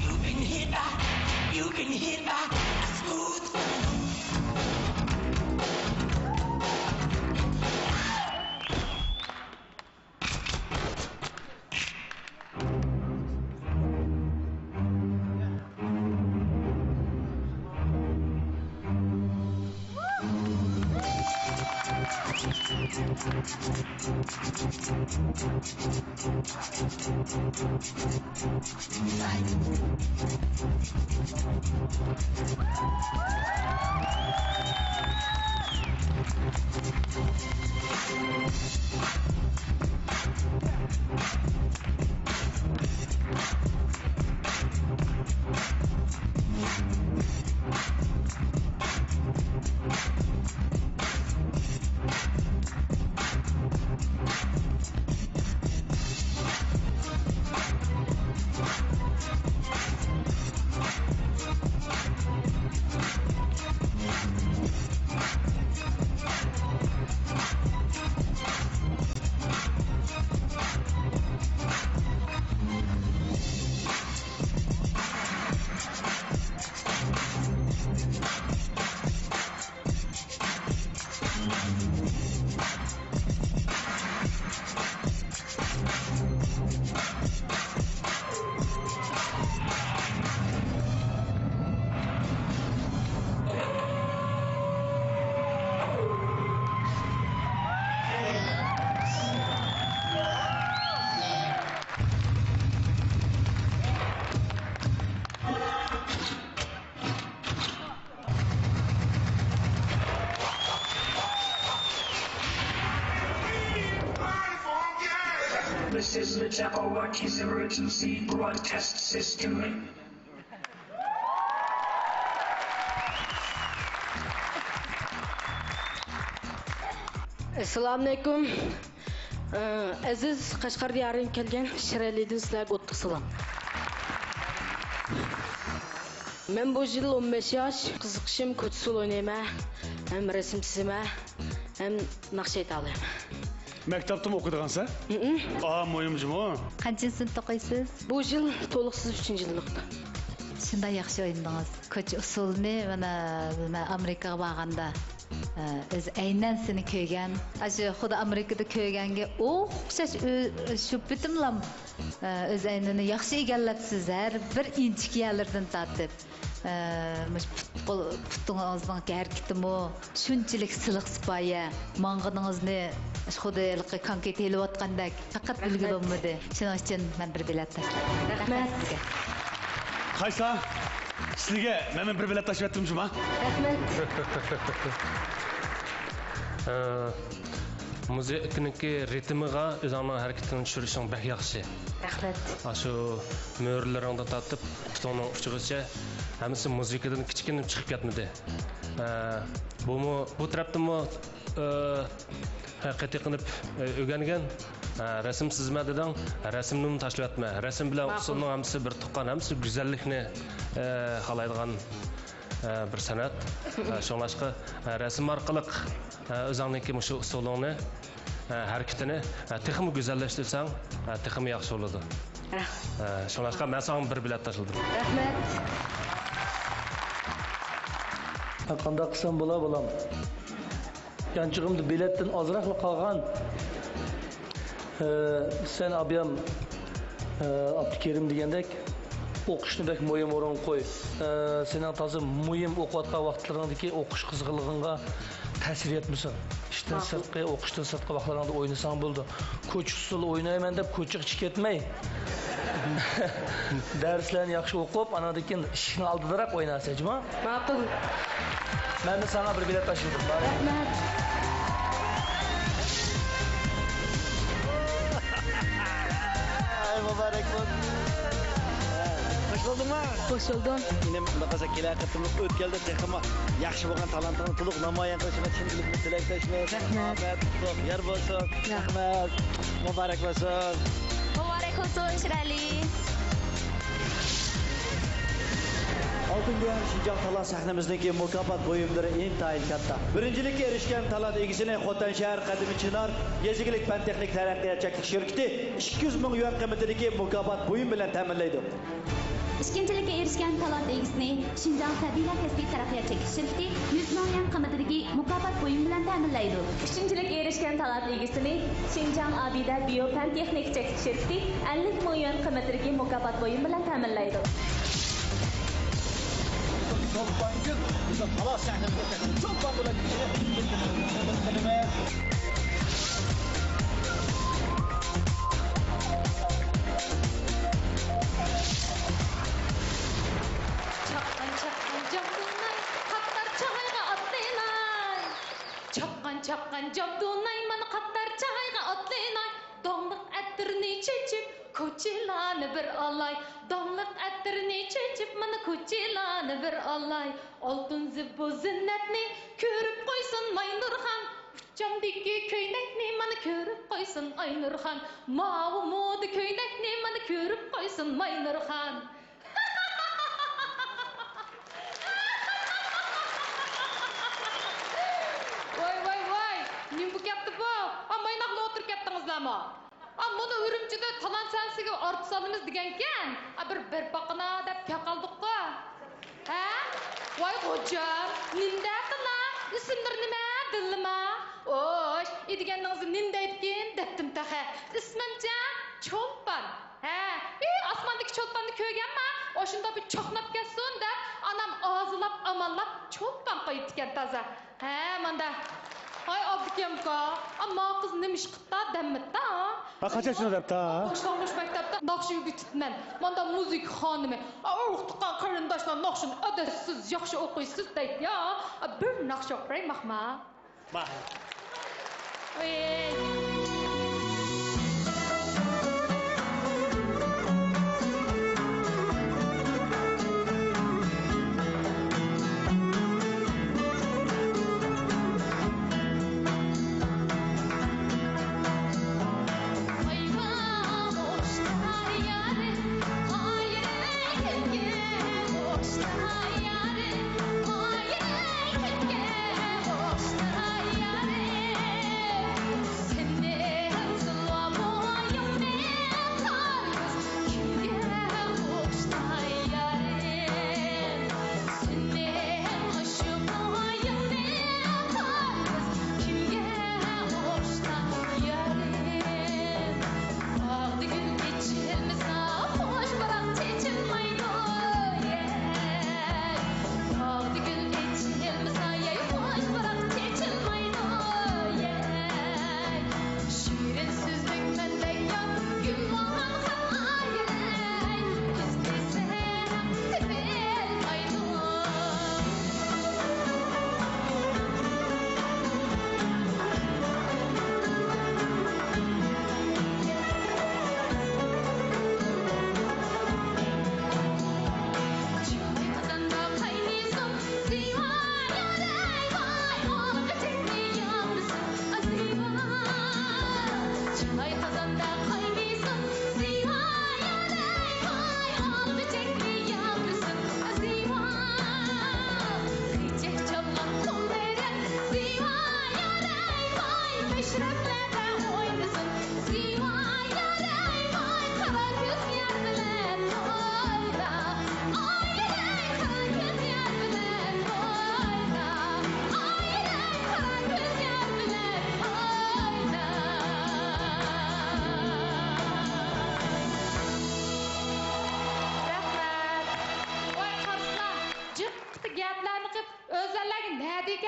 You can hit that, you can hit that smooth. Emergency Broadcast System. ئەسسالامۇئەلەيكۇم. ئەزىز قەشقەر دىيارىدىن كەلگەن شىرئەلىدىن سىلەرگە ئوتلۇق سالام. مەن بۇ يىل ئون بەش ياش، قىزىقىشىم كوچا ئۇسسۇل ئوينايمەن، ھەم رەسىم چىزىمەن، ھەم ناخشا ئېيتالايمەن. مەكتەپتىمۇ ئوقۇيدىغانسەن؟ ھىم. ئا، مۇھىم جۇمۇ. قانچىنچى سىنىپتا ئوقۇيسىز؟ بۇ يىل تولۇقسىز ئۈچىنچى يىللىقتا. شۇنداق ياخشى ئوينىدىڭىز. كوچا ئۇسسۇلنى مانا، مانا ئامېرىكىغا بارغاندا، ئە، ئۆزى ئەينەن سېنى كۆرگەن. ئاشۇ خۇددى ئامېرىكىدا كۆرگەنگە ئوخشاش ئۆ-، شۇ پېتىملام، ئە، ئۆز ئەينىنى ياخشى ئىگىلەپسىز، ھەر بىر ئىنچىكە يەرلىرىدىن تارتىپ. ئە، مۇشۇ پۇت-، قول-، پۇتىڭىزنىڭ ھەرىكىتىمۇ شۇنچىلىك سىلىق سىپايە، ماڭغىنىڭىزنى خۇددى ھېلىقى كونكرېت ھېلىۋاتقاندەك پەقەت بىلگىلى بولمىدى. شۇنىڭ ئۈچۈن مەن بىر بېلەت تاشلىدىم. رەھمەت سىزگە. قايسا؟ سىزگە مەن بىر بېلەت تاشلىۋەتتىم جۇما. رەھمەت. ئە، مۇزىكىنىڭكى رىتىمىغا ئۆزۈڭنىڭ ھەرىكىتىڭنى چۈشۈرۈشۈڭ بەك ياخشى. رەھمەت. ئاشۇ مۈرىلىرىڭدىن تارتىپ پۇتۇڭنىڭ ئۇچىغىچە ھەممىسى مۇزىكىدىن كىچىككىنە چىقىپ كەتمىدى. ئە، بۇمۇ، بۇ تەرەپتىنمۇ، ئە، قېتىي قىلىپ، ئە، ئۆگەنگەن. ئە، رەسىم سىزىمەن دېدىڭ، رەسىمنىمۇ تاشلىۋەتمە. رەسىم بىلەن ماقۇل. ئۇسسۇلنىڭ ھەممىسى بىر تۇغقان، ھەممىسى گۈزەللىكنى، ئە، خالايدىغان، ئە، بىر سەنئەت. ئە، شۇڭلاشقا، ئە، رەسىم ئارقىلىق، ئە، ئۆزۈڭنىڭكى مۇشۇ ئۇسسۇلۇڭنى، ئە، ھەرىكىتىنى، ئە، تېخىمۇ گۈزەللەشتۈرسەڭ، ئە، تېخىمۇ ياخشى بولىدۇ. رەھ- ئە، شۇڭلاشقا مەن ساڭا بىر بېلەت تاشلىدىم. رەھمەت. قانداق قىلسام بولا، بالام؟ يانچۇقۇمدا بېلەتتىن ئازراقلا قالغان. ئە، سەن ئابىيام، ئە، ئابدۇكېرىم دېگەندەك، ئوقۇشنى بەك مۇھىم ئورۇنغا قوي. ئە، سېنىڭ تازا مۇھىم ئوقۇۋاتقان ۋاقىتلىرىڭدىكى ئوقۇش قىزغىنلىقىڭغا تەسىر يەتمىسۇن. ئىشتىن ماقۇل. سىرتقى، ئوقۇشتىن سىرتقى ۋاقىتلىرىڭدا ئوينىساڭ بولىدۇ. كوچا ئۇسسۇلى ئوينايمەن دەپ كوچىغا چىقىپ كەتمەي. دەرسلەرنى ياخشى ئوقۇپ، ئاناندىن كېيىن ئىشىكنىڭ ئالدىدىراق ئوينارسەن، جۇما. ماقۇل. مەن ساڭا بىر بېلەت تاشلىدىم. رەھمەت. ئەي، مۇبارەك بولسۇن. خوش بولدۇڭمۇ؟ خوش بولدۇم. ئىنىم، ئۇنداق قىلسا كېلەر قېتىملىق ئۆتكەلدە تېخىمۇ ياخشى بولغان تالانتىڭنى تولۇق نامايان قىلىشىڭنى چىن دىلىمدىن تىلەكداشمىز. رەھمەت. ئامەت، قۇتلۇق يار بولسۇن. رەھمەت. مۇبارەك بولسۇن. مۇبارەك بولسۇن، شىرئەلى. ئالتۇن گۆھەر شىنجاڭ تالانت سەھنىمىزنىڭكى مۇكاپات بۇيۇملىرى ئىنتايىن كاتتا. بىرىنچىلىككە ئېرىشكەن تالانت ئىگىسىنى خوتەن شەھەر قەدىمىي چىنار يېزا ئىگىلىك پەن تېخنىكا تەرەققىيات چەكلىك شىركىتى ئىككى يۈز مىڭ يۈەن قىممىتىدىكى مۇكاپات بۇيۇم بىلەن تەمىنلەيدۇ. ئىككىنچىلىككە ئېرىشكەن تالانت ئىگىسىنى شىنجاڭ سەبىيلەر كەسپىي تەرەققىيات چەكلىك شىركىتى يۈز مىڭ يۈەن قىممىتىدىكى مۇكاپات بۇيۇمى بىلەن تەمىنلەيدۇ. ئۈچىنچىلىككە ئېرىشكەن تالانت ئىگىسىنى شىنجاڭ ئابىدە بىيو پەن تېخنىكا چەكلىك شىركىتى ئەللىك مىڭ يۈەن قىممىتىدىكى مۇكاپات بۇيۇمى بىلەن تەمىنلەيدۇ. چولپانگۈل بىزنىڭ تالانت سەھنىمىزدە چولپان بولۇپ كېلىشىنى ئۈمىد قىلىمىز. چاققان، چاققان جام دۇناي، قاتار چاغايغا ئاتلىناي. چاققان، چاققان جام دۇناي، مانا قاتار چاغايغا ئاتلىناي. داڭلىق ئەتىرنى چېچىپ، كوچىلارنى بىر ئالاي. داڭلىق ئەتىرنى چېچىپ، مانا كوچىلارنى بىر ئالاي. ئالتۇن زىبۇ زىننەتنى كۆرۈپ قويسۇن ماينۇرخان. ئۇچامدىكى كۆينەكنى مانا كۆرۈپ قويسۇن ئاينۇرخان. ماۋۇ مودا كۆينەكنى مانا كۆرۈپ قويسۇن ماينۇرخان. ۋاي، ۋاي، ۋاي! نېمە بولۇپ كەتتى بۇ؟ ئا، مايناقلا ئولتۇرۇپ كەتتىڭىزلەرمۇ؟ ئا، مانا ئۈرۈمچىدە تالانت سەھنىسىگە ئارتىس ئالىمىز دېگەنكەن. ئا، بىر، بېرىپ باققىنا دەپ كەپ قالدۇققۇ. ھە؟ ۋاي خوجام، نېمە دەپتىلا؟ ئىسىملىرى نېمە؟ دىللىما؟ ئوش، ئى دېگەننىڭىزنى نېمە دەيدىكىن دەپتىم تېخى. ئىسمىمچە چولپان. ھە، ئى، ئاسماندىكى چولپاننى كۆرگەنما؟ ئاشۇنداق بىر چاقناپ كەتسۇن دەپ، ئانام ئازىلاپ، ئاماللاپ چولپان قويۇپتىكەن تازا. ھە، ماندا. ھاي، ئابدۇكېرىم ئاكا، ئا، ما قىز نېمە ئىش قىپتا دەممىتتا؟ ھا، قاچان شۇنى دەپتا؟ باشلانغۇچ مەكتەپتە ناخشا ئۆگىتىپتىمەن. ماندا مۇزىكا خانىمى. ئا، ئۇرۇق تۇغقان قېرىنداشلار ناخشىنى ئادەتسىز ياخشى ئوقۇيسىز دەيدۇ يا. ئا، بىر ناخشا ئوقۇپ بېرەي ماقۇلما؟ ماقۇل. ئېي.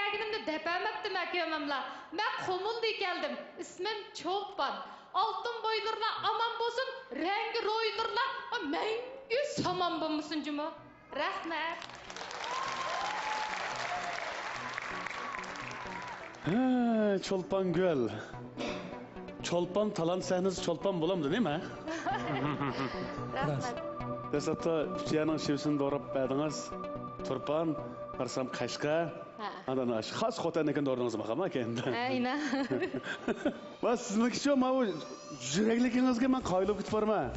دېگىنىمنى دەپەمەپتىمەن كۆمەملا. مەن قۇمۇلدىن كەلدىم. ئىسمىم چولپان. ئالتۇن بويلىرىلا ئامان بولسۇن، رەڭگى رويلىرىلا مەڭگۈ سامان بولمىسۇن جۇمۇ. رەھمەت. ھە، چولپانگۈل. چولپان تالانت سەھنىسى چولپان بولامدۇ نېمە؟ رەھمەت. دەسلەپتە ئۈچ يەرنىڭ شېۋىسىنى دوراپ بەردىڭىز. تۇرپان، قارىسام قەشقەر. ھە. ئاندىن خاس خوتەننىڭكىنى دوردىڭىزمۇ خاما كەينىدە؟ ھە، ئىنا. ۋە سىزنىڭكىچۇ ماۋۇ يۈرەكلىكىڭىزگە مەن قايىل بولۇپ كېتىپ بارىمەن.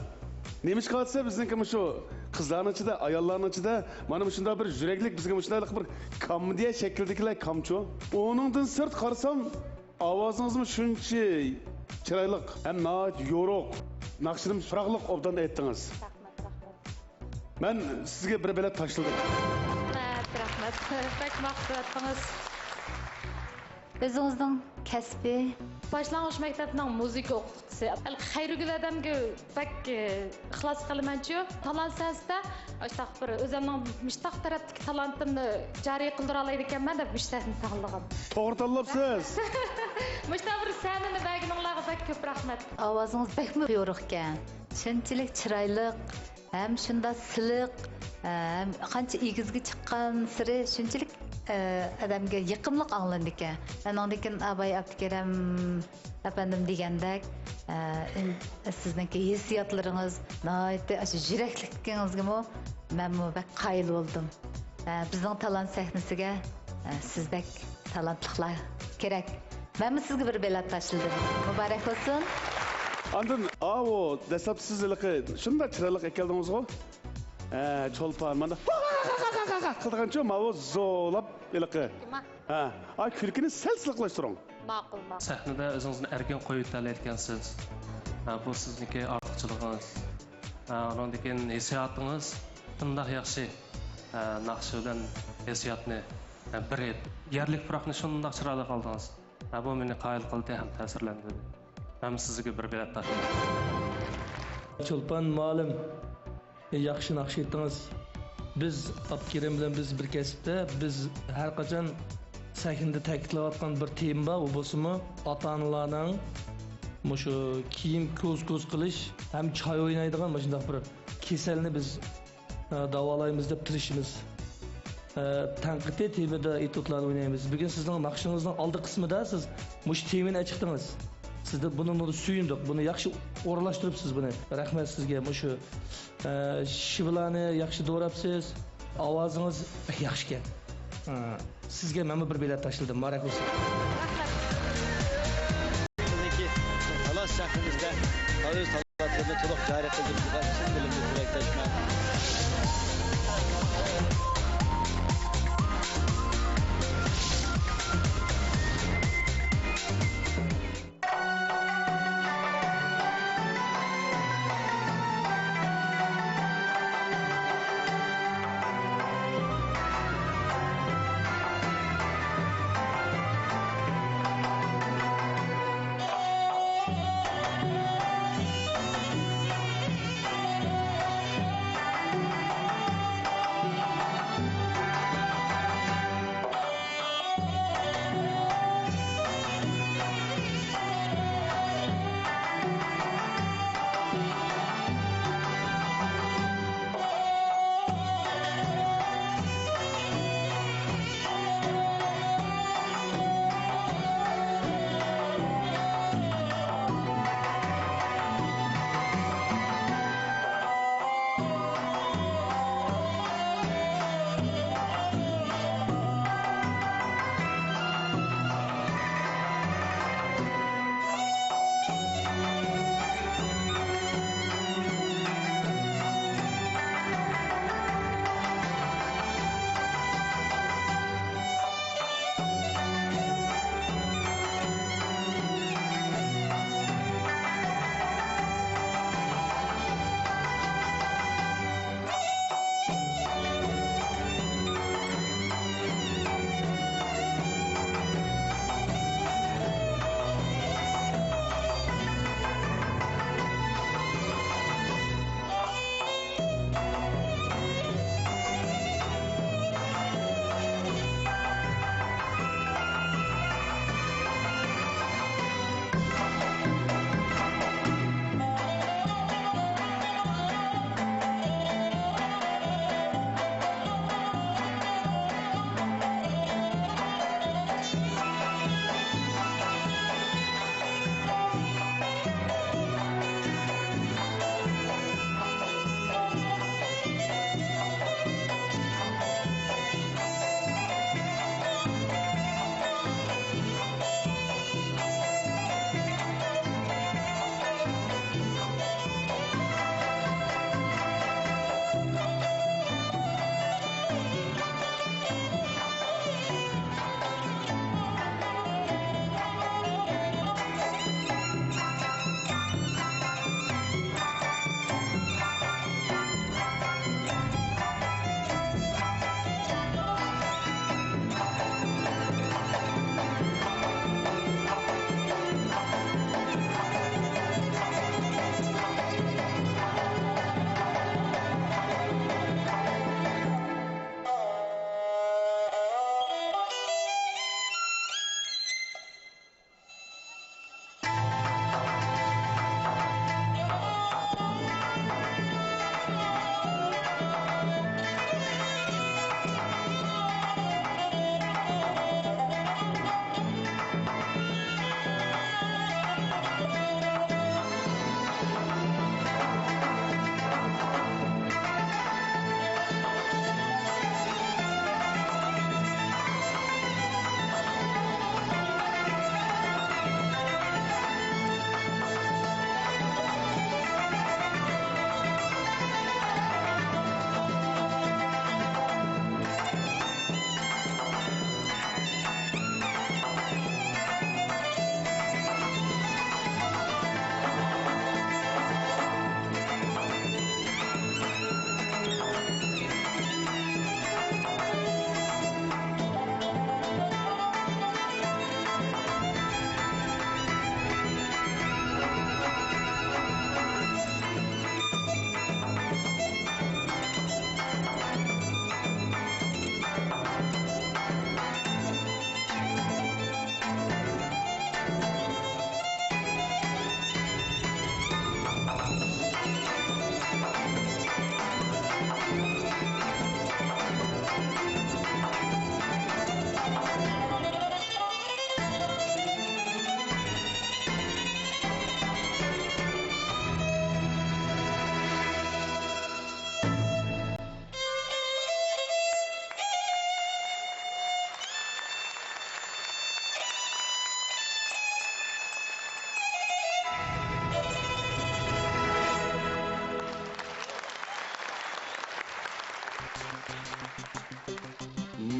نېمىشقا دېسە بىزنىڭكى مۇشۇ قىزلارنىڭ ئىچىدە، ئاياللارنىڭ ئىچىدە مانا مۇشۇنداق بىر يۈرەكلىك، بىزگە مۇشۇنداق بىر كومېدىيە شەكلىدىكىلەر كامچۇ. ئۇنىڭدىن سىرت قارىسام، ئاۋازىڭىزمۇ شۇنچە چىرايلىق ھەم ناھايىتى يورۇق. ناخشىنىمۇ چىرايلىق ئوبدان ئېيتتىڭىز. رەھمەت، رەھمەت. مەن سىزگە بىر بېلەت تاشلىدىم. رەھمەت، رەھمەت. بەك ماختۇراتتىڭىز. ئۆزىڭىزنىڭ كەسپى؟ باشلانغۇچ مەكتەپنىڭ مۇزىكا ئوقۇتقۇچىسى. خەيرىگۈل ھەدەمگە بەك، ئە، ئىخلاس قىلىمەنچۇ. تالانت سەھنىسىدە ئاشتاق بىر ئۆزۈمنىڭ مۇشتاق تەرەپتىكى تالانتىمنى جارى قىلدۇرالايدىكەنمەن دەپ مۇشۇ سەھنىنى تاللىغان. توغرا تاللاپسىز. مۇشتاق بىر سەھنىنى بەرگىنىڭلارغا بەك كۆپ رەھمەت. ئاۋازىڭىز بەكمۇ يورۇقكەن. شۇنچىلىك چىرايلىق. ھەم شۇنداق سىلىق، ھەم قانچە ئېگىزگە چىققانسېرى شۇنچىلىك، ئە، ئادەمگە يېقىملىق ئاڭلىنىدىكەن. ئانىڭدىن كېيىن ئاباي ئابدۇكېرىم ئەپەندىم دېگەندەك، ئە، ئىن-، سىزنىڭكى ھېسسىياتلىرىڭىز ناھايىتى ئاشۇ يۈرەكلىكىڭىزگىمۇ مەنمۇ بەك قايىل بولدۇم. ئە، بىزنىڭ تالانت سەھنىسىگە، ئە، سىزدەك تالانتلىقلار كېرەك. مەنمۇ سىزگە بىر بېلەت تاشلىدىم. مۇبارەك بولسۇن. ئاندىن، ئاۋۇ، دەسلەپ سىز ھېلىقى شۇنداق چىرايلىق ئەكەلدىڭىزغۇ؟ ھە، چولپان، مانا، قىلىدىغانچۇ، ماۋۇ زورلاپ ھېلىقى. ھە، ئا، كۈلكىنى سەل سىلىقلاشتۇرۇڭ. ماقۇل، ماقۇل. سەھنىدە ئۆزىڭىزنى ئەركىن قويۇۋېتەلەيدىكەنسىز. ھە، بۇ سىزنىڭكى ئارتۇقچىلىقىڭىز. ھە، ئۇنىڭدىن كېيىن ھېسسىياتىڭىز شۇنداق ياخشى. ھە، ناخشا بىلەن ھېسسىياتنى، ھە، بىر يەرلىك پۇراقنى شۇنداق چىرايلىق ئالدىڭىز. ھە، بۇ مېنى قايىل قىلدى ھەم تەسىرلەندۈردى. مەن سىزگە بىر بېلەت تاشلىدىم. چولپان مۇئەللىم، ياخشى ناخشا ئېيتتىڭىز. بىز ئابدۇكېرىم بىلەن بىز بىر كەسىپتە، بىز ھەر قاچان سەھنىدە تەكىتلەۋاتقان بىر تېما بار، ئۇ بولسىمۇ ئاتا-ئانىلارنىڭ مۇشۇ كىيىم كوز-كوز قىلىش ھەم چاي ئوينايدىغان مۇشۇنداق بىر كېسەلنى بىز ئە، داۋالايمىز دەپ تىرىشىمىز. ئە، تەنقىدىي تېمىدا ئېتيۇدلارنى ئوينايمىز. بۈگۈن سىزنىڭ ناخشىڭىزنىڭ ئالدى قىسمىدا سىز مۇشۇ تېمىنى ئېچىقتىڭىز. سىزدىن بۇنى، بۇنى سۆيۈندۇق. بۇنى ياخشى ئورۇنلاشتۇرۇپسىز بۇنى. رەھمەت سىزگە. مۇشۇ، ئە، شىۋىلارنى ياخشى دوراپسىز. ئاۋازىڭىز بەك ياخشىكەن. ئە، سىزگە مەنمۇ بىر بېلەت تاشلىدىم. مۇبارەك بولسۇن. رەھمەت. بىزنىڭكى تالانت سەھنىمىزدە ئۆز تالانتلىرىنى تولۇق جارى قىلدۇرۇشىغا چىن دىلىمدىن تىلەكداشمەن.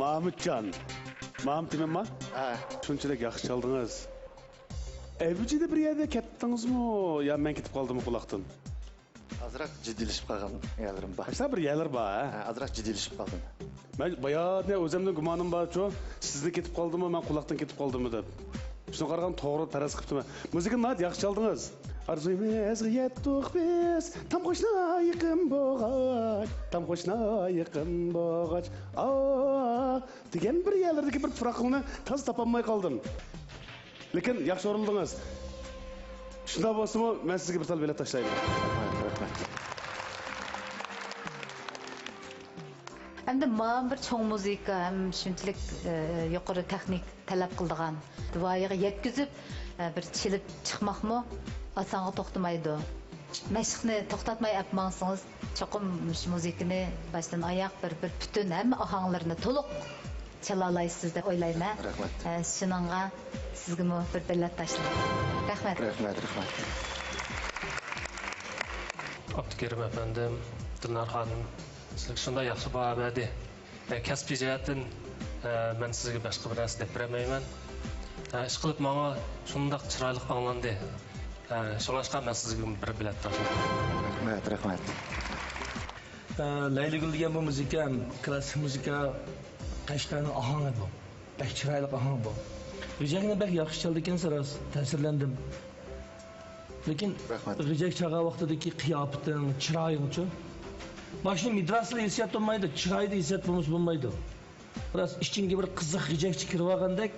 مامۇتجان، مامۇت دېمەمما؟ ھە. شۇنچىلىك ياخشى چالدىڭىز. ئەۋجىدە بىر يەردە كەتتىڭىزمۇ يا مەن كېتىپ قالدىممۇ قۇلاقتىن؟ ئازراق جىددىيلىشىپ قالغان يەرلىرىم بار. ئاشۇنداق بىر يەرلەر بار، ھە؟ ھە، ئازراق جىددىيلىشىپ قالدىم. مەن باياتىن ئۆزۈمنىڭ گۇمانىم بارچۇ، سىزدىن كېتىپ قالدىممۇ، مەن قۇلاقتىن كېتىپ قالدىممۇ دەپ. شۇنى قارىغان توغرا پەرەز قىپتىمەن. مۇزىكىنى ناھايىتى ياخشى چالدىڭىز. ئارزۇيىمىزغا يەتتۇق بىز، تام قوشنا يېقىن بولغاچ، تام قوشنا يېقىن بولغاچ، ئا دېگەن بىر يەرلەردىكى بىر پۇراقلىقنى تازا تاپالماي قالدىم. لېكىن ياخشى ئورۇنلىدىڭىز. شۇنداق بولسىمۇ، مەن سىزگە بىر تال بېلەت تاشلايمەن. رەھمەت، رەھمەت. ئەمدى مانا بىر چوڭ مۇزىكا ھەم شۇنچىلىك، ئى، يۇقىرى تېخنىك تەلەپ قىلىدىغان ۋايىغا يەتكۈزۈپ، ئى، بىر چېلىپ چىقماقمۇ ئاسانغا توختىمايدۇ. مەشىقنى توختاتماي ئەپ ماڭسىڭىز، چوقۇم مۇشۇ مۇزىكىنى باشتىن ئاياق بىر، بىر پۈتۈن ھەممە ئاھاڭلىرىنى تولۇق چالالايسىز دەپ ئويلايمەن. رەھمەت. ئە، شۇنىڭغا سىزگىمۇ بىر بېلەت تاشلاڭ. رەھمەت. رەھمەت، رەھمەت. ئابدۇكېرىم ئەپەندىم، دىلنار خانىم، سىزگە شۇنداق ياخشى باھا بەردى. ئە، كەسپىي جەھەتتىن، ئە، مەن سىزگە باشقا بىر نەرسە دەپ بېرەلمەيمەن. ئە، ئىشقىلىپ ماڭا شۇنداق چىرايلىق ئاڭلاندى. ئە، شۇڭلاشقا مەن سىزگە بىر بېلەت تاشلايمەن. رەھمەت، رەھمەت. ئە، لەيلىگۈل دېگەن بۇ مۇزىكا ھەم كلاسسىك مۇزىكا قەشقەرنىڭ ئاھاڭى بۇ. بەك چىرايلىق ئاھاڭ بۇ. غىجەكنى بەك ياخشى چالىدىكەنسەن راست، تەسىرلەندىم. لېكىن رەھمەت. غىجەك چالغان ۋاقتىدىكى قىياپىتىڭ، چىرايىڭچۇ؟ باشنى مىدراسىدا ھېسسىيات بولمايدۇ، چىرايدا ھېسسىيات بولمىسا بولمايدۇ. راست، ئىچىڭگە بىر قىزىق غىجەكچە كىرىۋالغاندەك،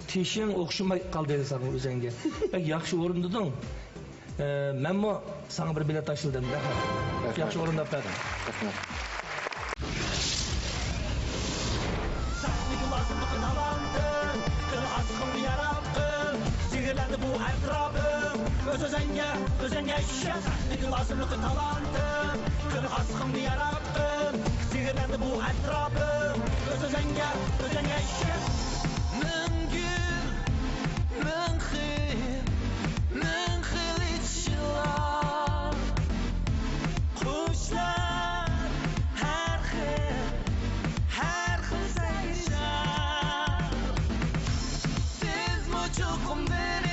تېشىڭ ئوخشىماي قالدى ساڭا ئۆزۈڭگە. بەك ياخشى ئورۇندىدىڭ. ئە، مەنمۇ ساڭا بىر بېلەت تاشلىدىم. رەھمەت. رەھمەت. ياخشى ئورۇنداپ بەردىڭ. رەھمەت. سەھنىگە لازىملىق تالانتىم، قىل ئاسقىڭنى ياراپ قىل، جىگىرلەندى بۇ ئەتراپىم. ئۆز-ئۆزۈڭگە، ئۆزۈڭگە ئىشەن، سەھنىگە لازىملىق تالانتىم، قىل ئاسقىڭنى ياراپ قىل، جىگىرلەندى بۇ ئەتراپىم. ئۆز-ئۆزۈڭگە، ئۆزۈڭگە ئىشەن. مىڭ گۈل، مىڭ خىل، مىڭ خىل ئېچىشلار، قۇشلار ھەر خىل، ھەر خىل سەھىشلار. بىزمۇ چوقۇم بىر